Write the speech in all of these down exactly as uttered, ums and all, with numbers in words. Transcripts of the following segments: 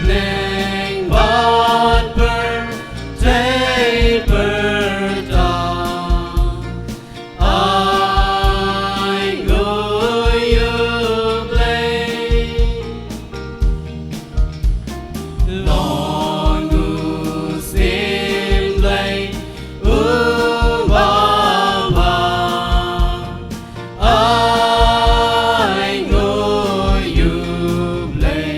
Bleng bad pyrthei pyrta, ai nguh ïa U Blei. Long U Syiem Blei, U Baba, ai nguh ïa U Blei.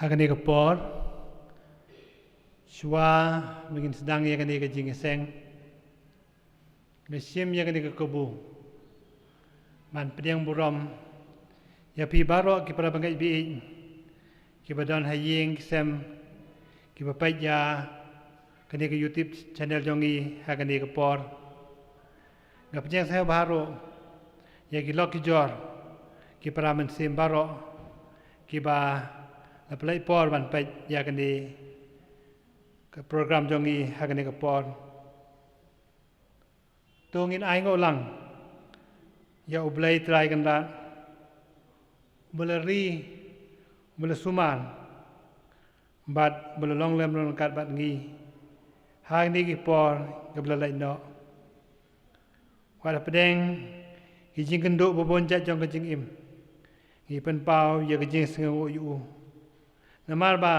Ha kane ka por, shuwa ba ngin sdang ïa kane ka jingïaseng, nga shim ïa kane ka kabu ban pdiang burom ïa phi baroh ki para bangeit baieit kiba don ha ïing ki sem, kiba peit ïa kane ka YouTube channel jong ngi ha kane ka por. Nga pdiang sngewbha ruh ïa ki lok ki jor, ki para mynsiem baroh kiba la pynlait por ban peit ïa kane ka program jong ngi ha kane ka por. To ngin ainguh lang ïa U Blei Trai Kynrad, uba la ri, uba la sumar, bad uba la long lem ryngkat bad ngi ha kine ki por kiba la leit noh. Wat hapdeng ki jingkynduh ba bun jait jong ka jingim, ngi pynpaw ïa ka jingsngewnguh ïa u, namar ba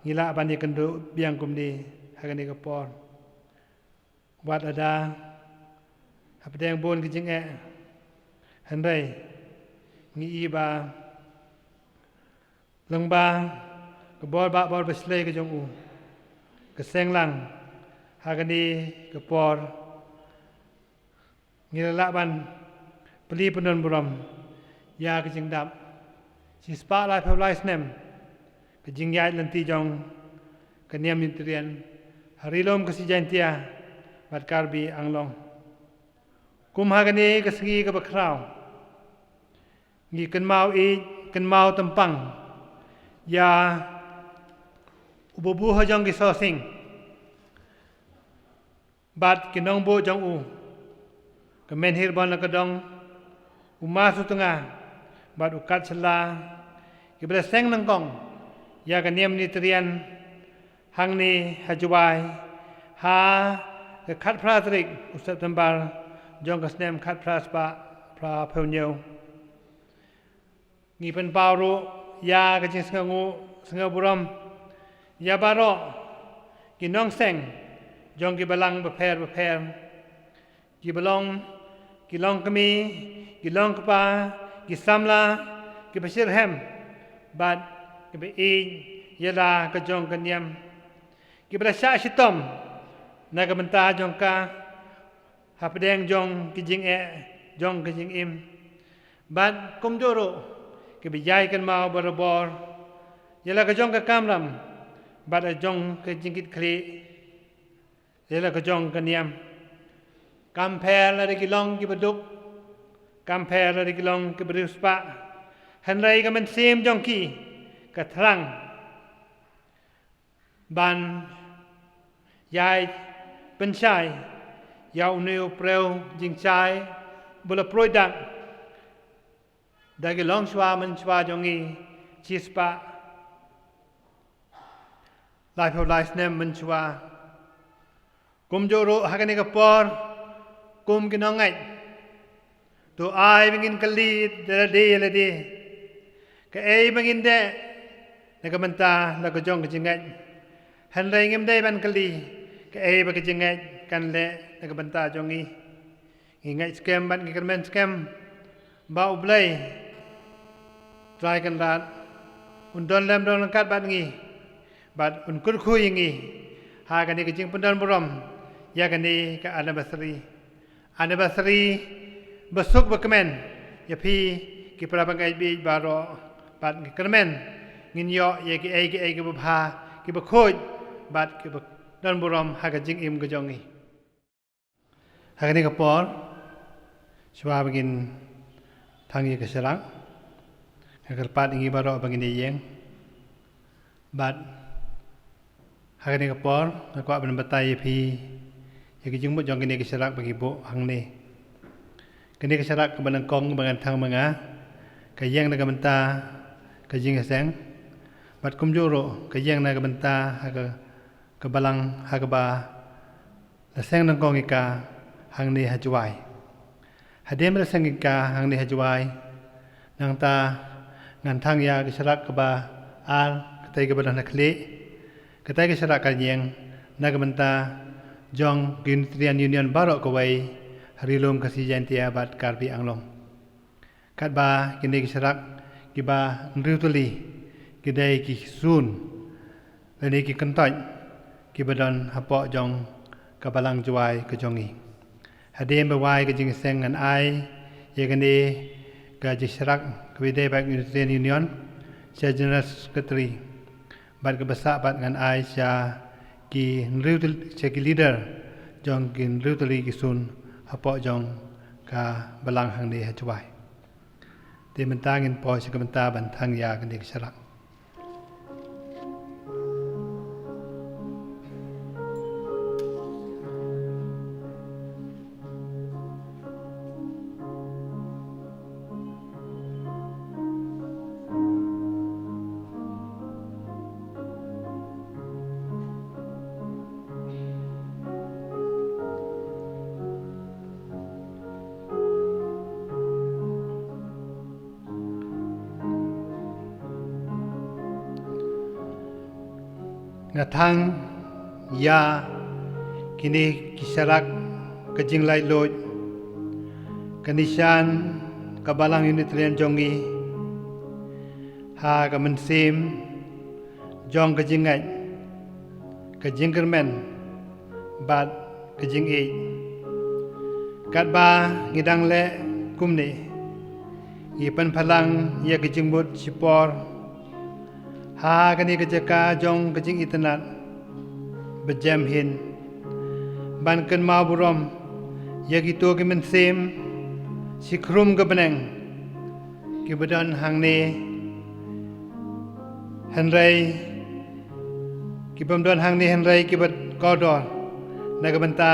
ngi lah ban ïakynduh biang kumne ha kane ka por. Wat lada hapdeng bun ki jingeh, hynrei ngi i ba lyngba ka bor bah bor bashlei ka jong u, ka seng lang ha kane ka por, ngi la lah ban plie pyndonburom ïa ka jingdap shispah laiphew lai snem ka jingïaid lynti jong ka Niam Unitarian ha Ri-lum Khasi Jaiñtia bad Karbi Anglong. Kum ha kane ka sngi kaba khraw, ngi kynmaw ïeit, kynmaw tympang ïa u babu ha jong ki sohsing bad ki nongbuh jong u, ka Menhir Bonlakadong, u Mar Sutnga bad u Kat Shylla, kiba la seng nyngkong ïa ka Niam Unitarian hangne ha Jowai ha ka khatphra tarik u September jong ka snem khatphra spah phraphew hynñiew. Ngi pynpaw ruh ïa ka jingsngewnguh, sngewburom ïa baroh ki nongseng jong ki balang bapher bapher, kiba long, ki longkmie, ki longkpa, ki samla, kiba shitrhem bad kiba ïeit ïa la ka jong ka niam, kiba la shah shitom na ka bynta jong ka hapdeng jong ki jingeh jong ka jingim, bad kumjuh ruh kiba ïai kynmaw barabor ïa la ka jong ka kamram bad la jong ka jingkitkhlieh ïa la ka jong ka niam. Kam pher lada ki long kiba duk, kam pher lada ki long kiba riewspah, hynrei ka mynsiem jong ki ka thrang ban ïai pynshai ïa une u briew jingshai ba la pruid dak da ki longshuwa mynshuwa jong ngi shispah laiphew lai snem mynshuwa. Kumjuh ruh ha kane ka por, kum ki nongngeit, to ai ba ngin kylli da lade ïa lade kaei ba ngin dei na ka bynta la ka jong ka jingngeit. Hynrei ngim dei ban kylli kaei ba ka jingngeit kan leh na ka bynta jong ngi. Ngi ngeit skhem bad ngi kyrmen skhem ba U Blei Trai Kynrad un don lem don ryngkat bad ngi bad un kyrkhu ïa ngi ha kane ka jingpyndonburom ïa kane ka anniversary. Anniversary ba suk ba kmen ïa phi ki para bangeit baieit baroh, bad ngi kyrmen ngin ïoh ïa kiei kiei kiba bha, kiba khuid bad kiba donburom ha ka jingim ka jong ngi. Ha kane ka por, shuwa ba ngin thang ïa ka sharak, nga kyrpad ïa ngi baroh ba ngin ïeng. Bad ha kane ka por nga kwah ban batai ïa phi ïa ka jingmut jong kane ka sharak ba ngi buh hangne. Kane ka sharak kaba nyngkong ba ngan thang ma nga ka ïeng na ka bynta ka jingïaseng, bad kumjuh ruh ka ïeng na ka bynta ha ka, ka balang ha kaba la seng nyngkong ïa ka hangne ha Jowai. Hadien ba la seng ïa ka hangne ha Jowai, nangta ngan thang ïa ka sharak kaba ar, katai kaba don ha khlieh. Katai ka sharak kan ïeng na ka bynta jong ka Unitarian Union baroh kawei ha Ri-lum Khasi Jaiñtia bad Karbi Anglong. Katba kine ki sharak kiba hynriew tylli ki dei ki sun lane ki kyntoit kiba don hapoh jong ka Balang Jowai ka jong ngi. Hadien ba wai ka jingseng, ngan ai ïa kane ka jingsharak kaba ïadei bad Unitarian Union sha General Secretary, bad kaba sah pat ngan ai sha ki hynriew tyl-, sha ki leader jong ki hynriew tylli ki sun hapoh jong ka Balang hangne ha Jowai. Te mynta ngin poi sha ka bynta ban thang ïa kane ka sharak. Nga thang ïa kine ki sharak ka jinglaitluid, ka nishan ka Balang Unitarian jong ngi, ha ka mynsiem jong ka jingngeit, ka jingkyrmen, bad ka jingïeit. Katba ngi dang leh kumne, ngi pynphalang ïa ka jingmut shipor ha kane ka jaka jong ka jingitynnad ba jem hin, ban kynmaw burom ïa kito ki mynsiem shi khrum ka bneng kiba don hangne, hynrei ki bym don hangne hynrei kiba kordor na ka bynta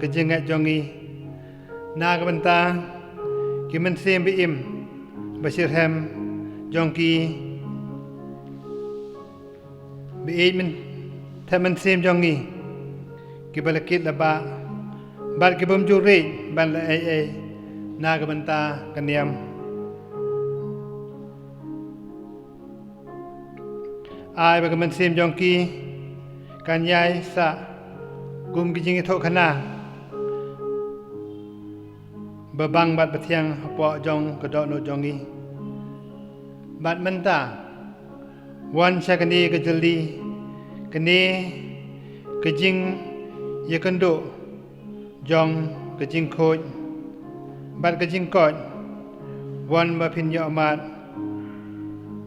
ka jingngeit jong ngi, na ka bynta ki mynsiem ba im ba shitrhem jong ki, ba ïeit myn-, thep mynsiem jong ngi, kiba la kit la bah bad ki bym ju riej ban leh ei ei na ka bynta ka niam. Ai ba ka mynsiem jong ki kan ïai sah kum ki jingïathuhkhana ba bang bad ba thiang hapoh jong ka dohnud jong ngi. Bad mynta, wan sha kane ka jylli, kane ka jingïakynduh jong ka jingkhuid bad ka jingkoit, wan ba phin ïoh mad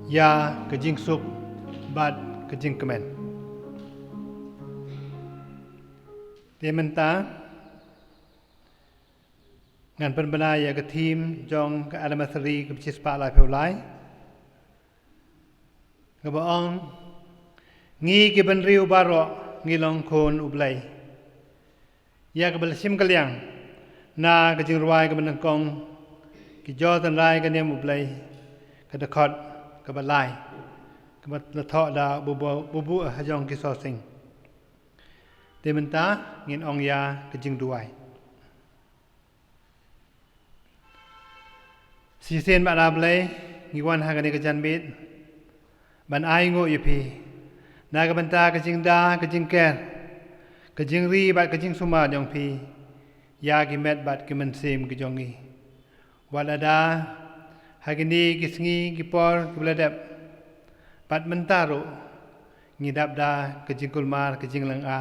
ïa ka jingsuk bad ka jingkmen. Te mynta ngan pynbna ïa ka theme jong ka anniversary kaba shispah laiphew lai, kaba ong, ngi ki bynriew baroh ngi long khun U Blei. Ïa kaba la shim ka liang na ka jingrwai kaba nyngkong, Ki Jor Tynrai ka Niam U Blei, ka dkhot kaba lai, kaba la thoh da u Buh, u Buh Hajong Ki Sorsing. Te mynta ngin ong ïa ka jingduwai. Shisien bad A Blei, ngi wan ha kane ka janmiet ban ainguh ïa phi na ka bynta ka jingda, ka jingker, ka jingri bad ka jingsumar jong phi ïa ki met bad ki mynsiem ki jong ngi. Wat lada ha kine ki sngi ki por kiba la dep bad mynta ruh ngi dap da ka jingkulmar, ka jinglynga.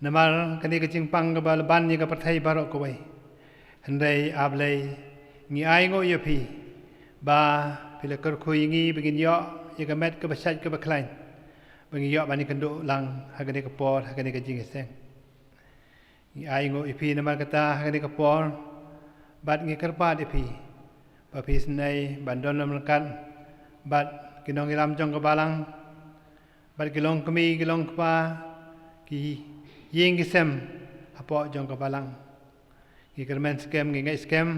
Namar kane ka jingpang kaba la ban ïa ka pyrthei baroh kawei. Hynrei A Blei, ngi ainguh ïa phi ba phi la kyrkhu ïa ngi ba ngin ïoh ïa ka met kaba shait kaba khlaiñ, ba ngin ïoh ban ïakynduh lang ha kane ka por, ha kane ka jingïaseng. Ngi ainguh ïa phi namar kata ha kane ka por, bad ngi kyrpad ïa phi ba phi isynei ban don lem ryngkat bad ki nongïalam jong ka balang, bad ki longkmie, ki longkpa, ki ïing ki sem hapoh jong ka balang. Ngi kyrmen skhem, ngi ngeit skhem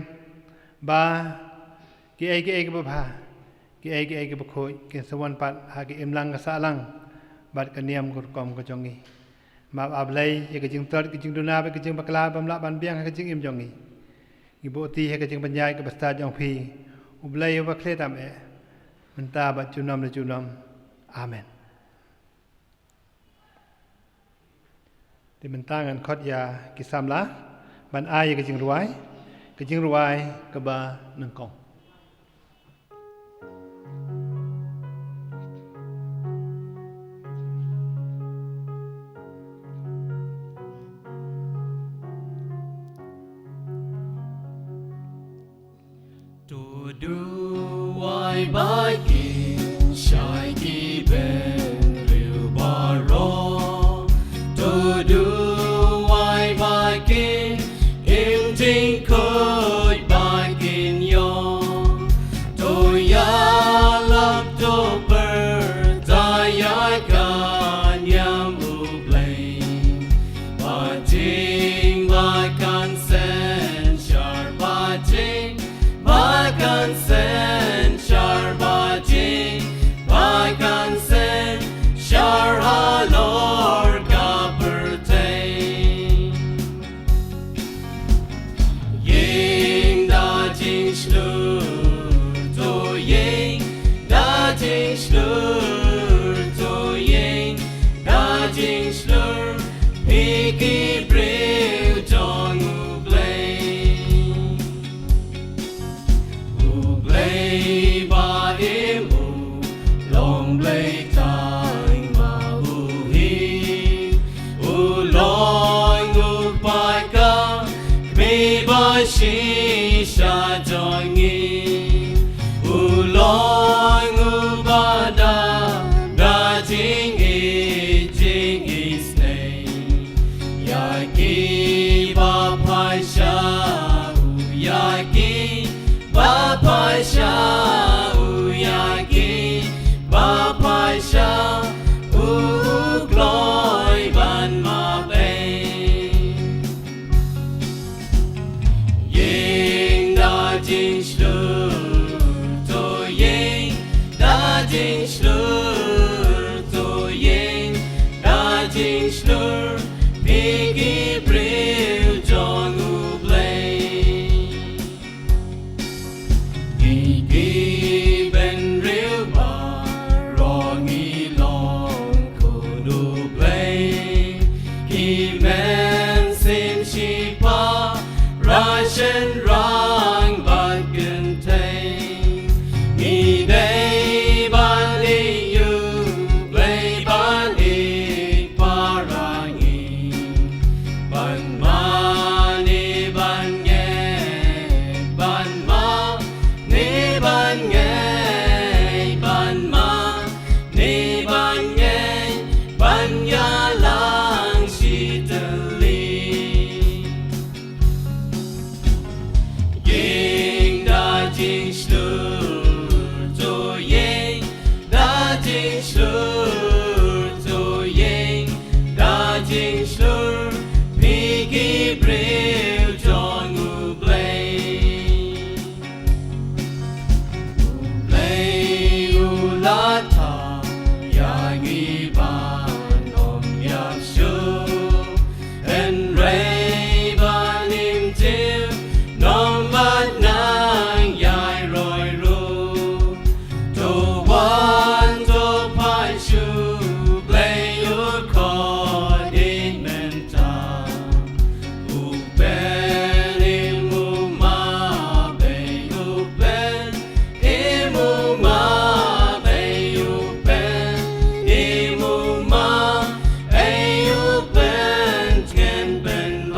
ba kiei kiei kiba bha, kiei kiei kiba khuid kin sa wan pat ha ka imlang ka sahlang bad ka niam ka rukom ka jong ngi. Map A Blei ïa ka jingtlot, ka jingduna bad ka jingbakla bym lah ban biang ha ka jingim jong ngi. Ngi buh ti ha ka jingpynïaid kaba stad jong phi, U Blei uba khleh tam eh, mynta bad junom la junom. Amen. Te mynta ngan khot ïa ki samla ban ai ïa ka jingrwai, ka jingrwai kaba nyngkong. To duwai ba kin shai ki bynriew baroh. To duwai ba kin im jingkhuid ba kin ïoh. To ïalap to pyrta ïa ka niam U Blei. Ba jing ba kan synshar, ba jing ba kan synshar, ba jing ba kan synshar halor ka pyrthei. Ïing da jingshlur, to ïing da jingshlur, to ïing da jingshlur, phi ki briew jong U Blei. U Blei ba im u long Blei tang ma u hi. U long u paidbah kmie ba shisha jong ngi. U long u ba dap da jingïeit jingisynei ïa ki ba pyrshah, ïa ki ba pyrshah, ïa ki ba pyrshah, u kloi ban map ei. Ïing da jingshlur, to ïing da jingshlur, to ïing da jingshlur, phi ki briew jong U Blei. Ngi ki bynriew baroh ngi long khun U Blei. Ki mynsiem shipara shynrang bad kynthei. Ngi dei ban ïeit ïa U Blei, ban ïeit para ngi. Ban mane ban ngeit, ban mane ban ngeit, ban mane ban ngeit, ban ïalang shi tylli. Ïing da jingshlur, to ïing da jingshlur, to ïing da jingshlur, phi ki briew jong U Blei. U Blei u la thaw ïa ngi ban ym ïap shuh. Hynrei ban im jylliew, ym bad nang ïai roi ruh. To wan to phai sha U Blei, u khot ïeit mynta. U Blei im u map ei, U Blei im u map ei, U Blei im u map ei, U Blei kynpynbeit.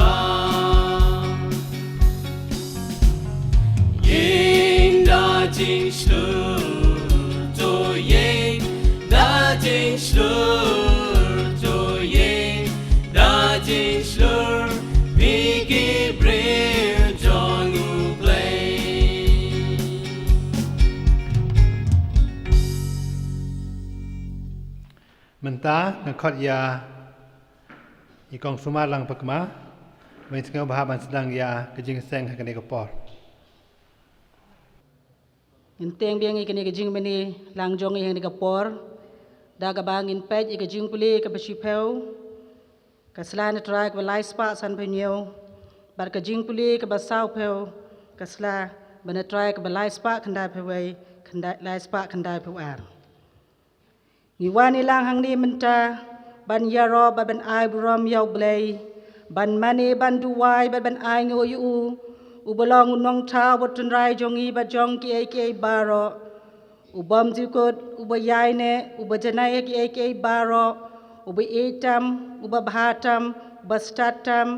Ïing da jingshlur, to ïing da jingshlur, to ïing da jingshlur, phi ki briew jong U Blei. Mynta nga khot ïa i Kong Sumar Langpakma, ban sngewbha ban sdang ïa ka jingïaseng ha kane ka por. Ngin tieng biang ïa kane ka jingmane lang jong ngi ha kane ka por da kaba ngin peit ïa ka jingpule kaba shiphew, ka sla na trai kaba lai spah san phew hynñiew, bad ka jingpule kaba saw phew, ka sla ba na trai kaba lai spah khyndai phew wei, khyndai, lai spah khyndai phew ar. Ngi wan ïalang hangne mynta ban ïaroh bad ban ai burom ïa U Blei, ban mane ban duwai bad ban ainguh ïa u, uba long u nongthaw bad tynrai jong ngi bad jong kiei kiei baroh. U bym jukut, uba ïaineh, uba janai ha kiei kiei baroh, uba ïeit tam, uba bha tam, uba stad tam,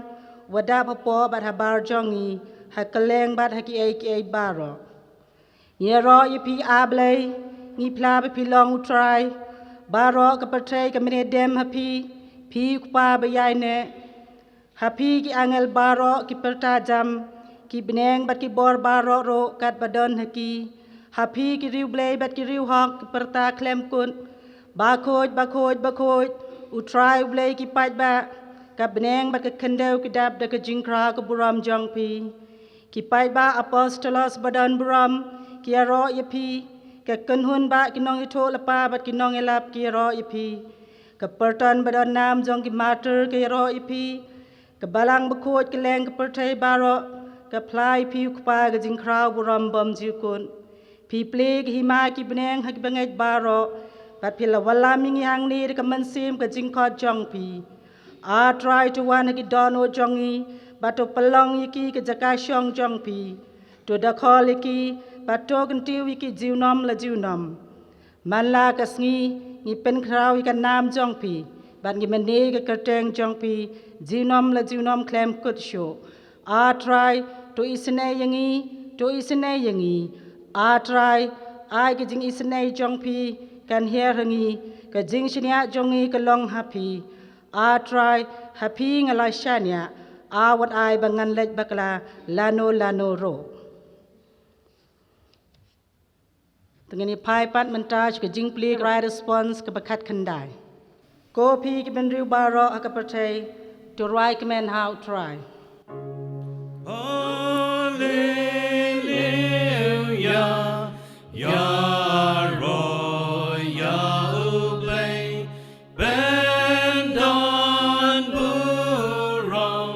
uba dap hapoh bad habar jong ngi, ha kylleng bad ha kiei kiei baroh. Ngi ïaroh ïa phi, A Blei, ngi phla ba phi long U Trai. Baroh ka pyrthei ka mane dem ha phi, phi U Kpa ba ïaineh. Ha phi ki angel baroh ki pyrta jam, ki bneng bad ki bor baroh ruh katba don ha ki. Ha phi ki riewblei bad ki riewhok ki pyrta khlem kut, bakhuid, bakhuid, bakhuid, U Trai U Blei ki paidbah. Ka bneng bad ka khyndew ki dap da ka jingkhraw ka burom jong phi. Ki paidbah apostolos ba don burom ki ïaroh ïa phi. Ka kynhun bah ki nongïathuhlypa bad ki nongïalap ki ïaroh ïa phi. Ka pyrton ba don nam jong ki martyr ki ïaroh ïa phi. Ka balang bakhuid ka leng ka pyrthei baroh ka phla ïa phi U Kpa ka jingkhraw burom bymjukut. Phi plie ka hima ki bneng ha ki bangeit baroh, bad phi la wallam ïa ngi hangne da ka mynsiem ka jingkhot jong phi. A Trai, to wan ha ki dohnud jong ngi, bad to pynlong ïa ki ka jaka shong jong phi. To da khol ïa ki, bad to kyntiew ïa ki junom la junom. Man la ka sngi ngi pynkhraw ïa ka nam jong phi, bad ngi mane ïa ka kyrteng jong phi junom la junom khlem kut shuh. A Trai, to isynei ïa ngi, to isynei ïa ngi. A Trai, ai ka jingisynei jong phi kan hiar ha ngi, ka jingshaniah jong ngi ka long ha phi. A Trai, ha phi nga la shaniah, a wat ai ba ngan leit bakla lano lano ruh. Te ngin ïa phai pat mynta sha ka jingplie, ka Cry Response kaba khatkhyndai. Ko phi ki bynriew baroh ha ka pyrthei, to rwai kmen ha U Trai. Haleluya, ïaroh ïa U Blei, ban don burom,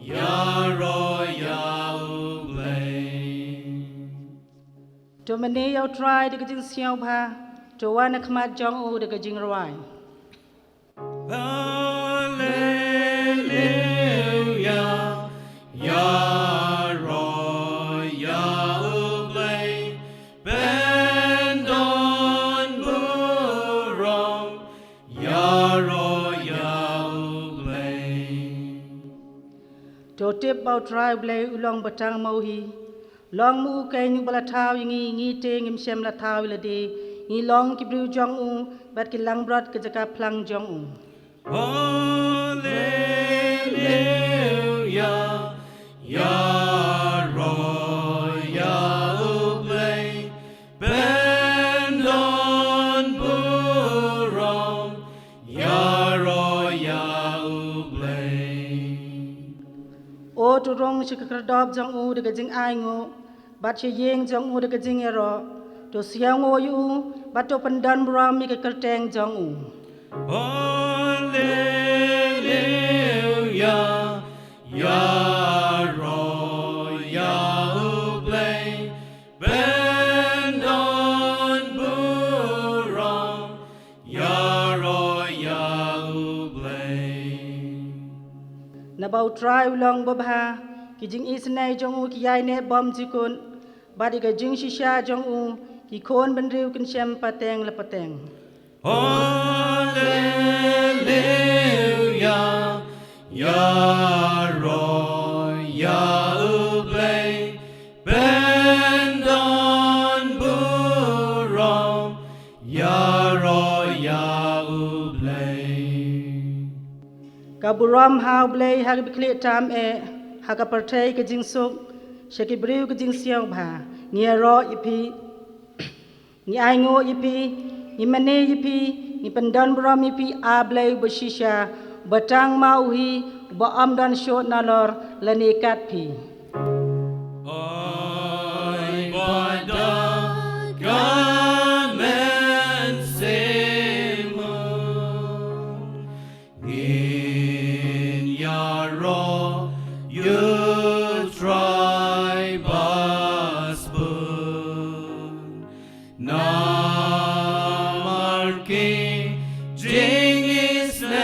ïaroh ïa U Blei. To mane ïa U Trai da ka jingsngewbha, to wan ha khmat jong u da ka jingrwai. Haleluya, ïaroh ïa U Blei, ban don burom, ïaroh ïa U Blei. To tip ba U Trai U Blei u long ba tang ma u hi. Long ma u keiñ uba la thaw ïa ngi, ngi te ngim shym la thaw ïa lade. Ngi long ki briew jong u, bad ki langbrot ka jaka phlang jong u. Haleluya, ïaroh ïa U Blei, ban don burom, ïaroh ïa U Blei. O to rung sha ka khyrdop jong u da ka jingainguh, bad sha ïing jong u da ka jingïaroh. To sngewnguh ïa u, bad to pyndon burom ïa ka kyrteng jong u. Haleluya, ïaroh ïa U Blei, ban don burom, ïaroh ïa U Blei. Naba U Trai u long babha, ki jingisynei jong u ki ïaineh bymjukut, bad ïa ka jingshisha jong u ki khun bynriew kin shem pateng la pateng. Haleluya, ïaroh ïa U Blei, ban don burom, ïaroh ïa U Blei. Ka burom ha U Blei ha kiba khlieh tam eh, ha ka pyrthei ka jingsuk, sha ki briew ka jingsngewbha. Ngi ïaroh ïa phi, ngi ainguh ïa phi, ngi mane ïa phi, ngi pyndon burom ïa phi, A Blei uba shisha, uba tang ma u hi, uba ym don shuh nalor lane kat phi. Ai ba da ka mynsiem ngin ïaroh ïa U Trai ba sbun. Namar ki jingisynei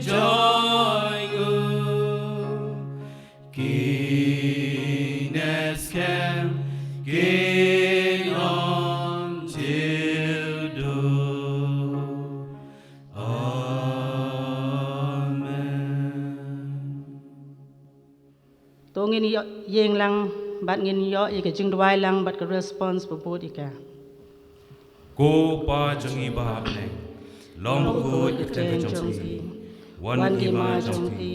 jong u kin ïaskhem, kin ym jylliew. Amen. To ngin ïa-, ïeng lang. bad ngin ïoh ïa ka jingduwai lang bad ka response ba bud ïa ka. Ko Pa jong ngi ba ha bneng, long bakhuid ka kyrteng ka jong phi. Wan ka hima jong phi.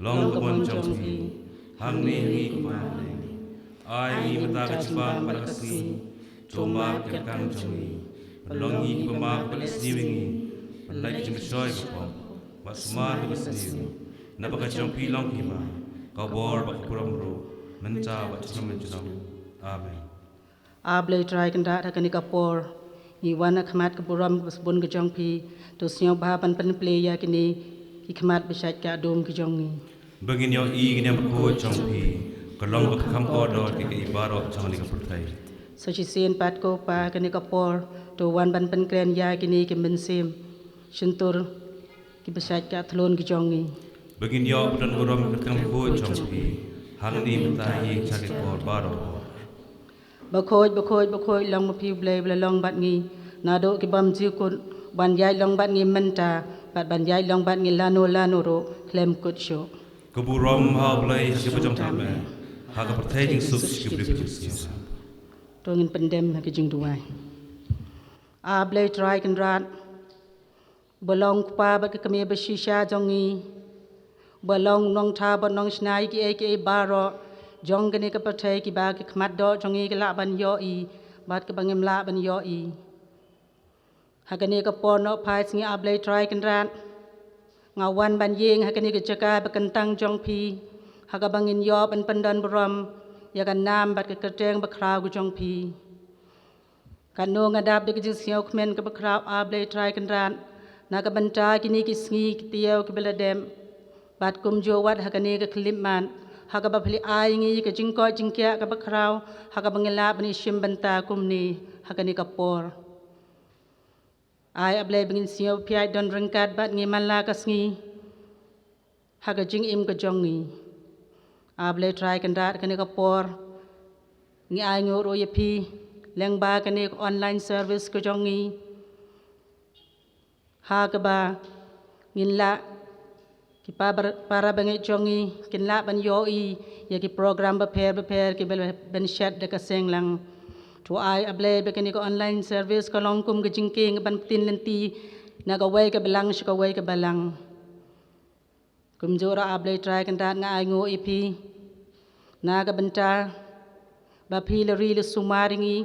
Long ka mon jong phi hangne ha ngi kumba ha bneng. Ai ngi mynta ka jingbam bad ka sngi. To map ka kyrkan jong ngi. Pynlong ngi kiba map bad isynei ïa ngi. Pynlait ka jingshoi ka pop bad sumar ka basniew. Naba ka jong phi long ka hima, ka bor bad ka burom ruh, mynta bad junom junom. Amen. A Blei Trai Kynrad, ha kane ka por ngi wan ha khmat ka burom ka basbun ka jong phi. To sngewbha ban pynplie ïa kine ki khmat ba shait ka dum ki jong ngi. Ba ngin ïohi ka niam bakhuid jong phi ka long ba kham kordor ïa kiei baroh jong kane ka pyrthei. Sa shisien pat ko Pa, kane ka por to wan ban pynkren ïa kine ki mynsiem shyntur kiba shait ka thlun ki jong ngi. Ba ngin ïoh ba don burom ka kyrteng bakhuid jong phi hangne mynta ïa ki por baroh. Bakhuid, bakhuid, bakhuid long ma phi U Blei ba la long bad ngi naduh ki bymjukut, ban ïaid long bad ngi mynta bad ban ïaid long bad ngi lano lano ruh khlem kut shuh. Ka burom ha U Blei ha kiba jong ka me, ha ka pyrthei jingsuk sha ki briew ba jingsuk. To ngin pyndem ha ka jingduwai. A Blei Trai Kynrad, ba long Kpa bad ka Kmie bashisha jong ngi, ba long Nongthaw bad Nongshna ïa kiei kiei baroh jong kane ka pyrthei kiba ki khmat doh jong ngi ki lah ban ïohi bad kiba ngim lah ban ïohi. Ha kane ka por nohphai sngi A Blei Trai Kynrad, nga wan ban ïeng ha kane ka jaka ba kyntang jong phi, ha kaba ngin ïoh ban pyndon burom ïa ka nam bad ka kyrteng bakhraw ka jong phi. Katno nga dap da ka jingsngewkmen kaba khraw A Blei Trai Kynrad, na ka bynta kine ki sngi ki taïew kiba la dep. Bad kumjuh wat ha kane ka khyllipmat, ha kaba phi la ai ngi ka jingkoit jingkhiah kaba khraw, ha kaba ngi lah ban ïashim bynta kumne ha kane ka por. Ai A Blei ba ngin sngew phi ïaid don ryngkat bad ngi man la ka sngi ha ka jingim ka jong ngi. A Blei Trai Kynrad, kane ka por ngi ainguh ruh ïa phi lyngba kane ka online service ka jong ngi, ha kaba ngin lah, ki pa-, para bangeit jong ngi kin lah ban ïohi ïa ki program bapher bapher kiba la pynshet da ka seng lang. To ai A Blei ba kane ka online service ka long kum ka jingkieng ban pynlynti na kawei ka balang sha kawei ka balang. Kumjuh ruh A Blei Trai Kynrad, nga ainguh ïa phi na ka bynta ba phi la ri la sumar ïa ngi,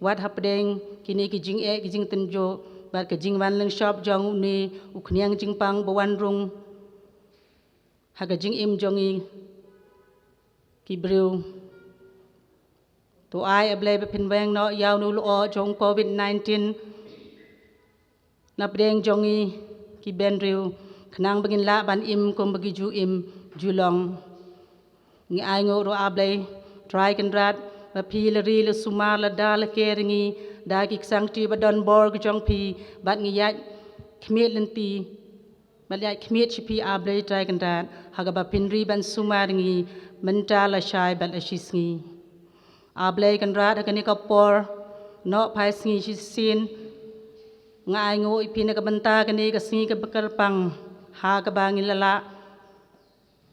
wat hapdeng kine ki jingeh ki jingtynjuh bad ka jingwan lyngshop jong une u khñiang jingpang ba wan rung ha ka jingim jong ngi ki briew. To ai A Blei ba phin weng noh ïa une u lyoh jong Covid nineteen napdeng jong ngi ki briew, khnang ba ngin lah ban im kum ba ki ju im ju long. Ngi ainguh ruh A Blei Trai Kynrad ba phi la ri la sumar, la da la ker ïa ngi da ki ksangti ba don bor ka jong phi, bad ngi ïaid khmih lynti, bad ïaid khmih sha phi A Blei Trai Kynrad, ha kaba phin ri ban sumar ïa ngi mynta, lashai bad lashisngi. A Blei Kynrad, ha kane ka por nohphai sngi shisien, nga ainguh ïa phi na ka bynta kane ka sngi kaba kyrpang, ha kaba ngi la lah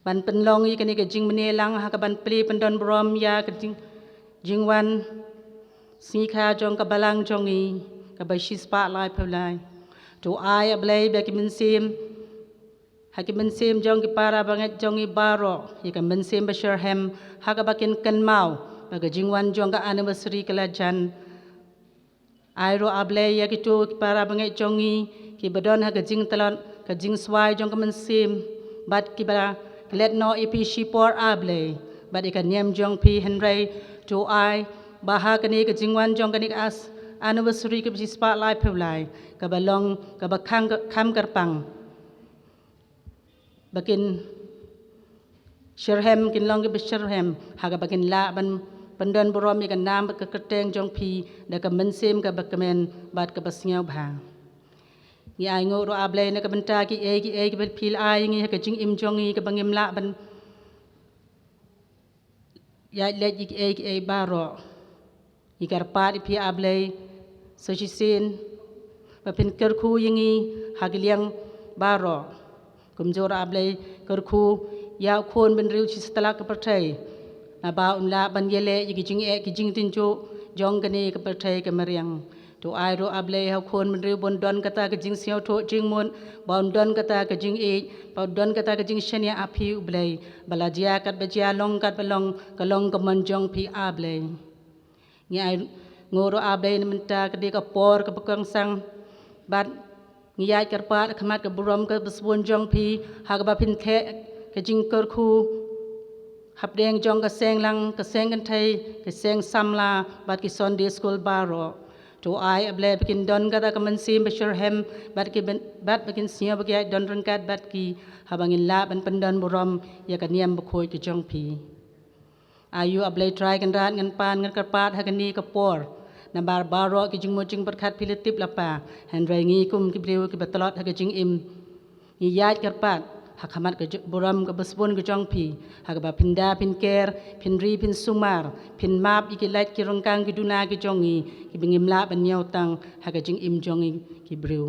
ban pynlong ïa kane ka jingmane lang ha kaban plie pyndon burom ïa ka jing, jingwan sngi kha jong ka balang jong ngi kaba shispah laiphew lai. To ai A Blei ba ki mynsiem, ha ki mynsiem jong ki para bangeit jong ngi baroh, ïa ka mynsiem ba shitrhem, ha kaba kin kynmaw ba ka jingwan jong ka anniversary ka la jan. Ai ruh A Blei ïa kito ki para bangeit jong ngi kiba don ha ka jingtlot ka jingswai jong ka mynsiem, bad kiba klet noh ïa phi shipor A Blei bad ïa ka niam jong phi, hynrei to ai ba ha kane ka jingwan jong kane ka as, anniversary kaba shispah laiphew lai, kaba long kaba khang, kham kyrpang, ba kin shitrhem, kin long kiba shitrhem ha kaba kin lah ban pyndon burom ïa ka nam bad ka kyrteng jong phi da ka mynsiem kaba kmen bad kaba sngewbha. Ngi ainguh ruh A Blei na ka bynta kiei kiei kiba phi la ai ïa ngi ha ka jingim jong ngi kaba ngim lah ban ïaid leit ïa kiei kiei baroh. Ngi kyrpad ïa phi A Blei sa shisien ba phin kyrkhu ïa ngi ha ki liang baroh. Kumjuh ruh A Blei kyrkhu ïa u khun bynriew shi satlak ka pyrthei, Naba un lah ban ïaleh ïa ki jingeh ki jingtynjuh jong kane ka pyrthei ka mariang. To ai ruh A Blei ha u khun bynriew ba un don kata ka jingsngewthuh jingmut, ba un don kata ka jingïeit, ba un don kata ka jingshaniah ha phi U Blei, ba la jia katba jia long katba long, ka long ka mon jong phi A Blei. Ngi ai nguh ruh A Blei na mynta ka dei ka por kaba kongsan bad ngi ïaid kyrpad ha khmat ka burom kaba sbun jong phi ha kaba phin theh ka jingkyrkhu hapdeng jong ka seng lang, ka seng kynthei, ka seng samla bad ki Sunday school baroh. To ai A Blei ba kin don kata ka mynsiem ba shitrhem bad ki ben, bad ba kin sngew ba ki ïaid don ryngkat bad ki haba ngin lah ban pyndon burom ïa ka niam bakhuid ka jong phi. Aïu A Blei Trai Kynrad, ngan pan ngan kyrpad ha kane ka por namar baroh ki jingmut jingpyrkhat phi la tip la pah, hynrei ngi kum ki briew kiba tlot ha ka jingim ngi ïaid kyrpad ha khmat ka ju-, burom kaba sbun ka jong phi ha kaba phin da phin ker, phin ri phin sumar, phin map ïa ki lait ki ryngkang ki duna ki jong ngi kiba ngim lah ban ñiew tang ha ka jingim jong ngi ki briew.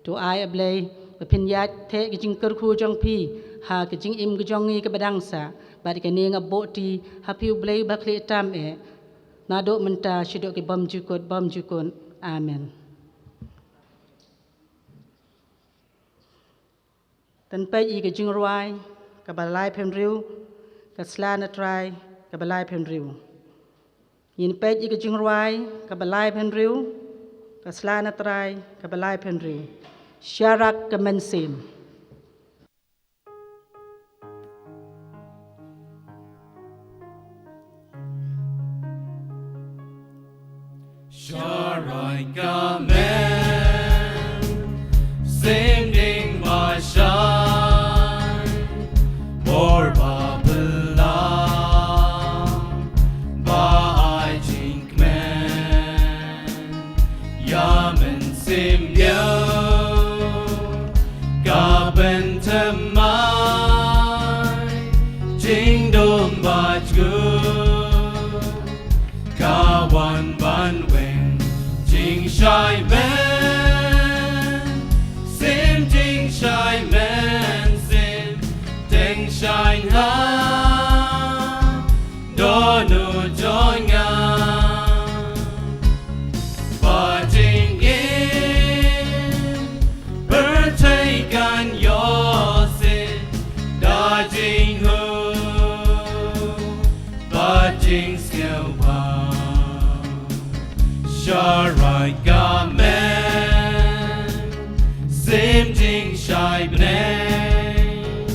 To ai A Blei ba phin ïaid theh ka jingkyrkhu jong phi ha ka jingim ka jong ngi kaba dang sah, bad kane nga buh ti ha phi U Blei ba khlieh tam eh, naduh mynta shaduh ki bymjukut bymjukut. Amen. Tang peit ïa ka jingrwai kaba laiphew hynriew, ka sla na Trai kaba laiphew hynriew. Ngin peit ïa ka jingrwai kaba laiphew hynriew, ka sla na Trai kaba laiphew hynriew. Sharak ka mynsiem. Sharak ka mynsiem ding ba shai, bor ba belang, ba ai jingkmen ïa mynsiem biang, ka pynthymmai jingdum bad jngu, ka wan ban weng jingshai mynsiem, jingshai mynsiem, dang shai ha dohnud jong nga. Ba jingim pyrthei kan ïohsngew da jingmut bad jingsngewbha. Sharak ka mynsiem jingshai bneng,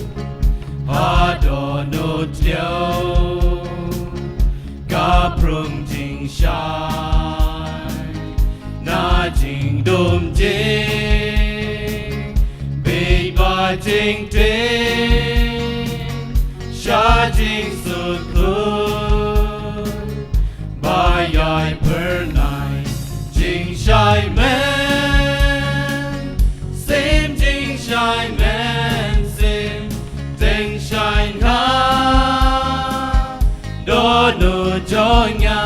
ha dohnud taïew ka prung jingshai na jingdum jingbieit bad jingtieng sha jingsuk khun, ba ïai phyrnai jingshai mynsiem, jingshai mynsiem, dang shai ha dohnud jong nga.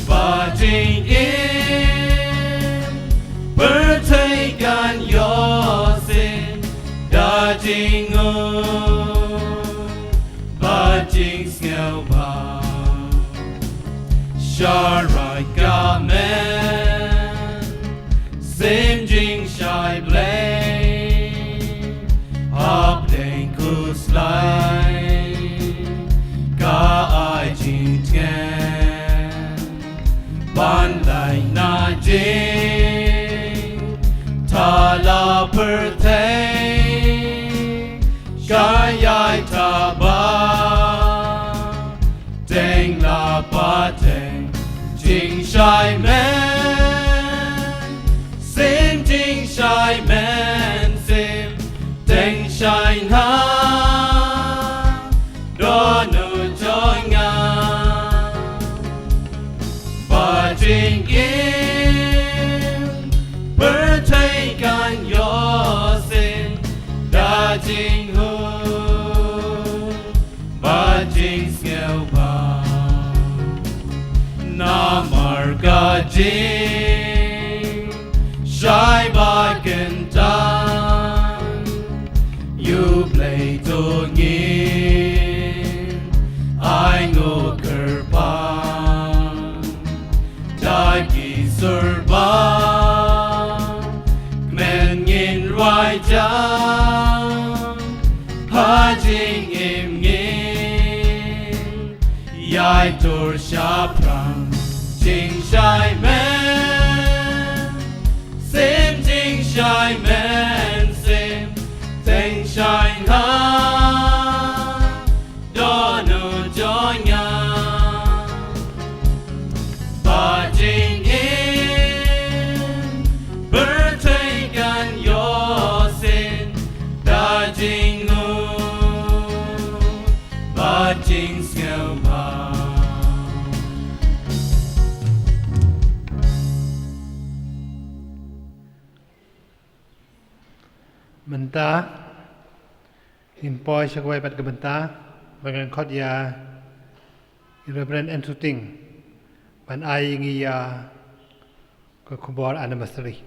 Ba jingim pyrthei kan ïohsngew da jingmut bad jingsngewbha. Sharak ka mynsiem jingshai Blei, hapdeng khuslai ka ai jingtngen, ban lait na jingthala pyrthei, ka ïai taba teng la pateng jingshai mynsiem, jingshai mynsiem, dang shai ha dohnud jong nga. Ba jingim pyrthei kan ïohsngew da jingmut bad jingsngewbha. Namar ka jingshai ba kyntan, ïa U Blei to ngi Jingim ngin ïai tur shaphrang jingshai men, sim jingshai men, sim teng shai nga, don u don nga. Ba jingim pyrthei kan ïoh sin da jingnguh bad jingsngewbha. Mynta ngin poi sha kawei pat ka bynta ba ngan khot ïa i Reverend Andrew Ting ban ai ïa ngi ïa ka khubor anniversary.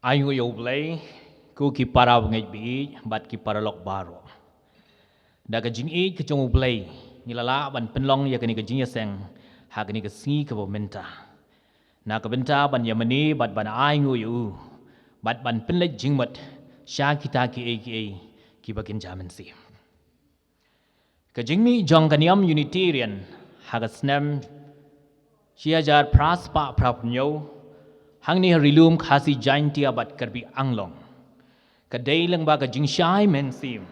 Ai nguh ïa U Blei, ko ki para bangeit baieit bad ki paralok baroh. Da ka jingïeit ka jong U Blei ngi la lah ban pynlong ïa kane ka jingïaseng ha kane ka sngi kaba mynta, na ka bynta ban ïamane bad ban ai nguh ïa u bad ban pynleit jingmut sha kita kiei kiei kiba kynja mynsiem. Ka jingmih jong ka niam Unitarian ha ka snem shi hajar phra spah phra phew hynñiew hangne ha Ri-lum Khasi Jaiñtia bad Karbi Anglong ka dei lyngba ka jingshai mynsiem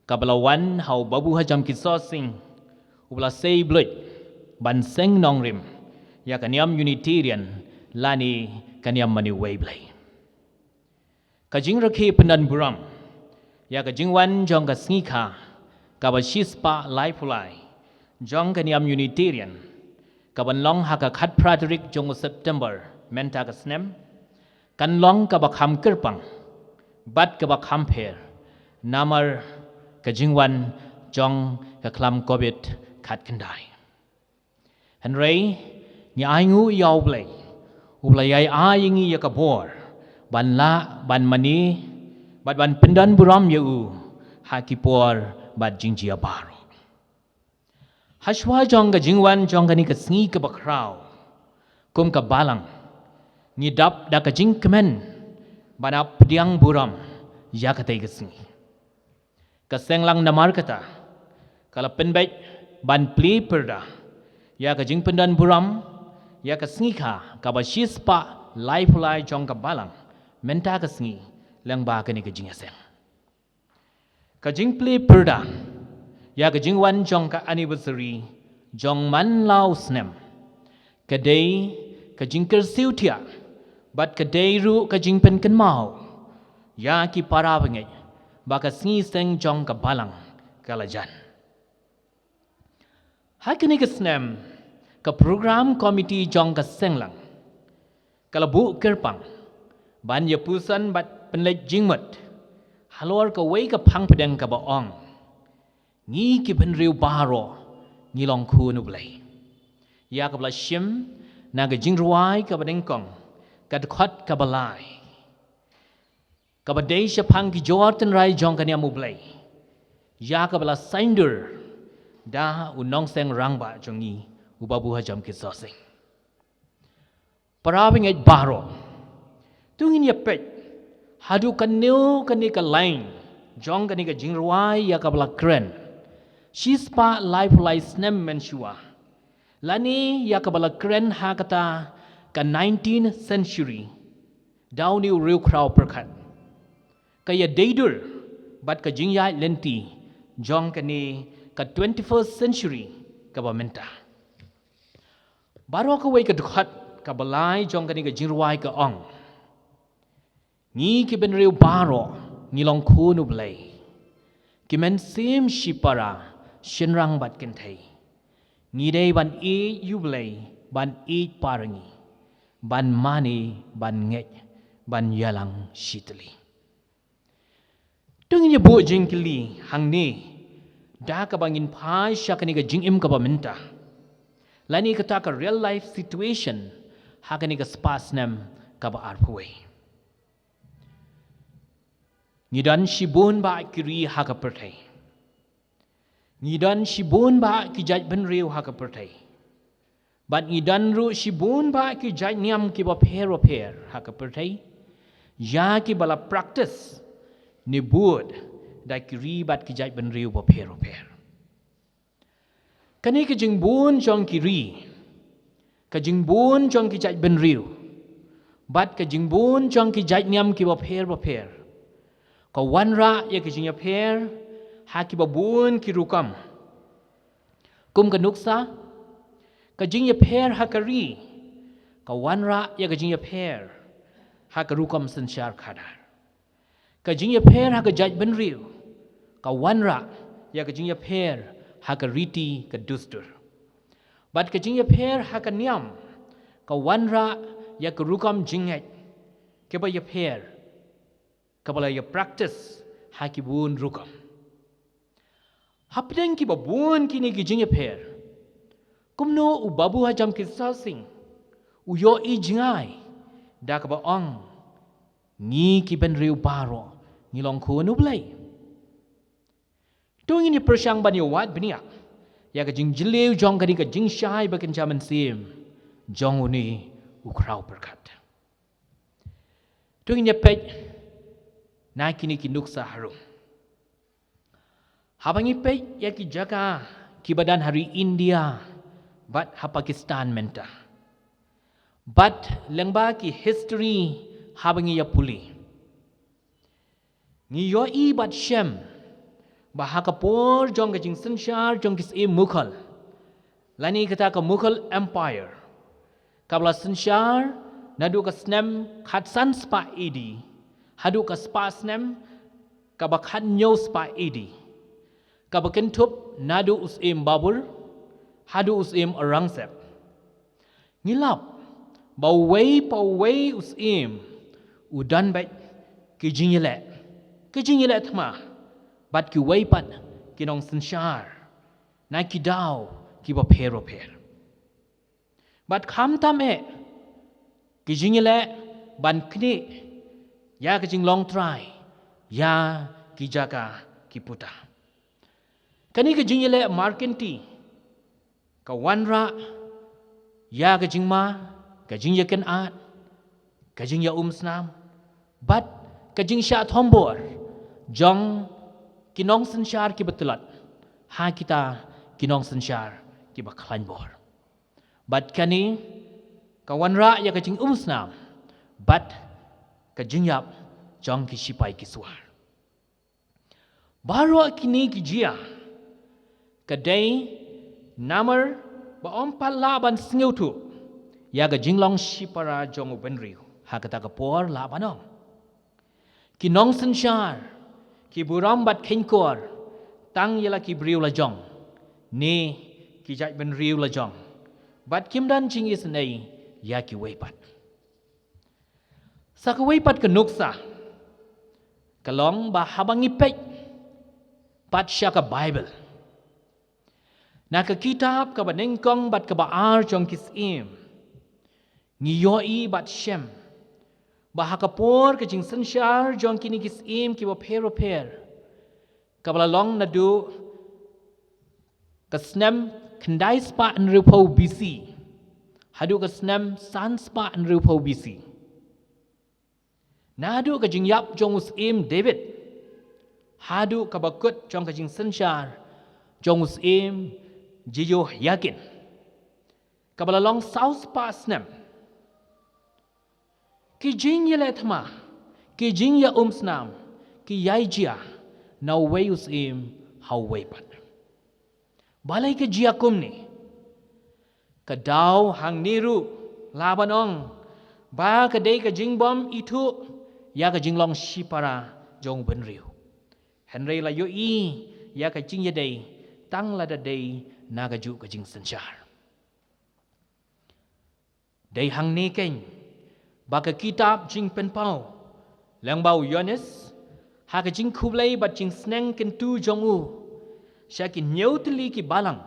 kaba la wan ha u Babu Hajam Kiso Sing, uba la sei bluit ban seng nongrim ïa ka niam Unitarian lane ka niam mane uwei Blei. Ka jingrakhe pyndonburom ïa ka jingwan jong ka sngi kha kaba shi spah laiphew lai jong ka niam Unitarian, kaban long ha ka khatphra tarik jong u September mynta ka snem, kan long kaba kham kyrpang bad kaba kham pher namar ka jingwan jong ka khlam Covid khatkhyndai. Hynrei ngi ai nguh ïa U Blei, uba la ïai ai ïa ngi ïa ka bor ban lah ban mane bad ban pyndonburom ïa u ha ki por bad jingjia baroh. Hashwa jong ka jingwan jong kane ka sngi kaba khraw kum ka balang, ngi dap da ka jingkmen ban ap pdiang burom ïa katei ka sngi. Ka Seng Lang namar kata ka la pynbeit ban plie pyrda ïa ka jingpyndonburom ïa ka sngi kha kaba shi spah laiphew lai jong ka balang mynta ka sngi lyngba kane ka jingïaseng. Ka jingplie pyrda ïa ka jingwan jong ka anniversary jong man la u snem ka dei ka jingkyrsiew thiah bad ka dei ruh ka jingpynkynmaw ïa ki para bangeit ba ka sngi seng jong ka balang ka la jan. Ha kane ka snem ka program committee jong ka Seng Lang ka la buh kyrpang ban ïa puson bad pynleit jingmut halor kawei ka phang pdeng kaba ong, ngi ki bynriew baroh ngi long khun U Blei. Ïa kaba la shim na ka jingrwai kaba nyngkong ka dkhot kaba lai, kaba dei shaphang ki jor tynrai jong ka niam U Blei, ïa kaba la saiñdur da u nongseng rangbah jong ngi u Babu Hajam Kiso Sing. Para bangeit baroh, to ngin ïa peit haduh katno kane ka lain jong kane ka jingrwai ïa kaba la kren shi spah laiphew lai snem mynshuwa, lane ïa kaba la kren ha kata ka nineteenth century da une u riewkhraw pyrkhat, ka ïadei dur bad ka jingïaid lynti jong kane ka twenty-first century kaba mynta. Baroh kawei ka dkhot kaba lai jong kane ka jingrwai ka ong, ngi ki bynriew baroh ngi long khun U Blei, ki mynsiem shipara shynrang bad kynthei, ngi dei ban ïeit ïa U Blei, ban ïeit para ngi, ban mane, ban ngeit, ban ïalang shitylli. To ngin ïa buh jingkylli hangne da kaba ngin phai sha kane ka jingim kaba mynta, lane kata ka real life situation ha kane ka spah snem kaba arphew wei. Ngi don shibun bah ki ri ha ka pyrthei. Ngi don shibun bah ki jait bynriew ha ka pyrthei. Bad ngi don ruh shibun bah ki jait niam kiba pher bapher ha ka pyrthei. ïa kiba la practice ne bud da ki ri bad ki jaitbynriew bapher bapher. Kane ka jingbun jong ki ri, ka jingbun jong ki jaitbynriew bad ka jingbun jong ki jaitniam kiba pher bapher, ka wanrah ïa ka jingïapher ha kiba bun ki rukom. Kum ka nuksa, ka jingïapher ha ka ri ka wanrah ïa ka jingïapher ha ka rukom synshar khadar. Ka jingïapher ha ka jaitbynriew ka wanrah ïa ka jingïapher ha ka riti ka dustur. Bad ka jingïapher ha ka niam ka wanrah ïa ka rukom jingngeit kaba ïapher, kaba la ïa practice ha ki bun rukom. Hapdeng kiba bun kine ki jingïapher, kumno u Babu Hajam Kista Singh u ïohi jngai da kaba ong, ngi ki bynriew baroh ngi long khun U Blei? To ngin ïa pyrshang ban ïa wad bniah ïa ka jingjylliew jong kane ka jingshai ba kynja mynsiem jong une u khraw pyrkhat. To ngin ïa peit na kine ki nuksa harum. Haba ngi peit ïa ki jaka kiba don ha ri India bad ha Pakistan mynta, bad lyngba ki history haba ngi ïa pule, ngi ïohi bad shem ba ha ka por jong ka jingsynshar jong ki syiem Mughal, lane kata ka Mughal Empire, kaba la synshar naduh ka snem khatsan spah A D haduh ka spah snem kaba khathynñiew spah A D, kaba kynthup naduh u syiem Babur haduh u syiem Aurangzeb. Ngi lap ba uwei pa uwei u syiem u don beit ki jingïaleh, ki jingïaleh thma bad kiwei pat ki nongsynshar na ki daw kiba pher bapher. Bad khamtam eh ki jingïaleh ban knieh ïa ka jinglong trai ïa ki jaka ki puta. Kane ka jingïaleh markenti ka wanrah ïa ka jingma, ka jingïakynad, ka jingïaumsnam bad ka jingshah thombor jong ki nongsynshar kiba tlot ha kita ki nongsynshar kiba khlaiñ bor. Bad kane ka wanrah ïa ka jingumsnam bad ka jingïap jong ki shipai ki suar. Baroh kine ki jia ka dei namar ba ym pat lah ban sngewthuh ïa ka jinglong shipara jong u bynriew ha kata ka por, lah ban ong. Ki nongsynshar ki burom bad kheiñkor tang ïa la ki briew la jong ne ki jaitbynriew la jong, bad kim don jingisynei ïa kiwei pat. Sa kawei pat ka nuksa ka long ba haba ngi peit pat sha ka Baibl, na ka kitab kaba nyngkong bad kaba ar jong ki Syiem, ngi ïohi bad shem ba ha ka por ka jingsynshar jong kine ki syiem kiba pher bapher, kaba la long naduh ka snem khyndai spah hynriewphew B C haduh ka snem san spah hynriewphew B C, naduh ka jingïap jong u Syiem David haduh kaba kut jong ka jingsynshar jong u Syiem Jehoiakin, kaba la long saw spah snem, ki jingïaleh thma, ki jingïaumsnam ki ïai jia na uwei u syiem ha uwei pat. Balei ka jia kumne? Ka daw hangne ruh lah ban ong ba ka dei ka jingbym ithuh ïa ka jinglong shipara jong u bynriew. Hynrei la ïohi ïa ka jingïadei tang lada dei na kajuh ka jingsynshar. Dei hangne keiñ ba ka kitab Jingpynpaw lyngba u Ïoannis, ha ka jingkhublei bad jingsneng kyntu jong u sha ki hynñiew tylli ki balang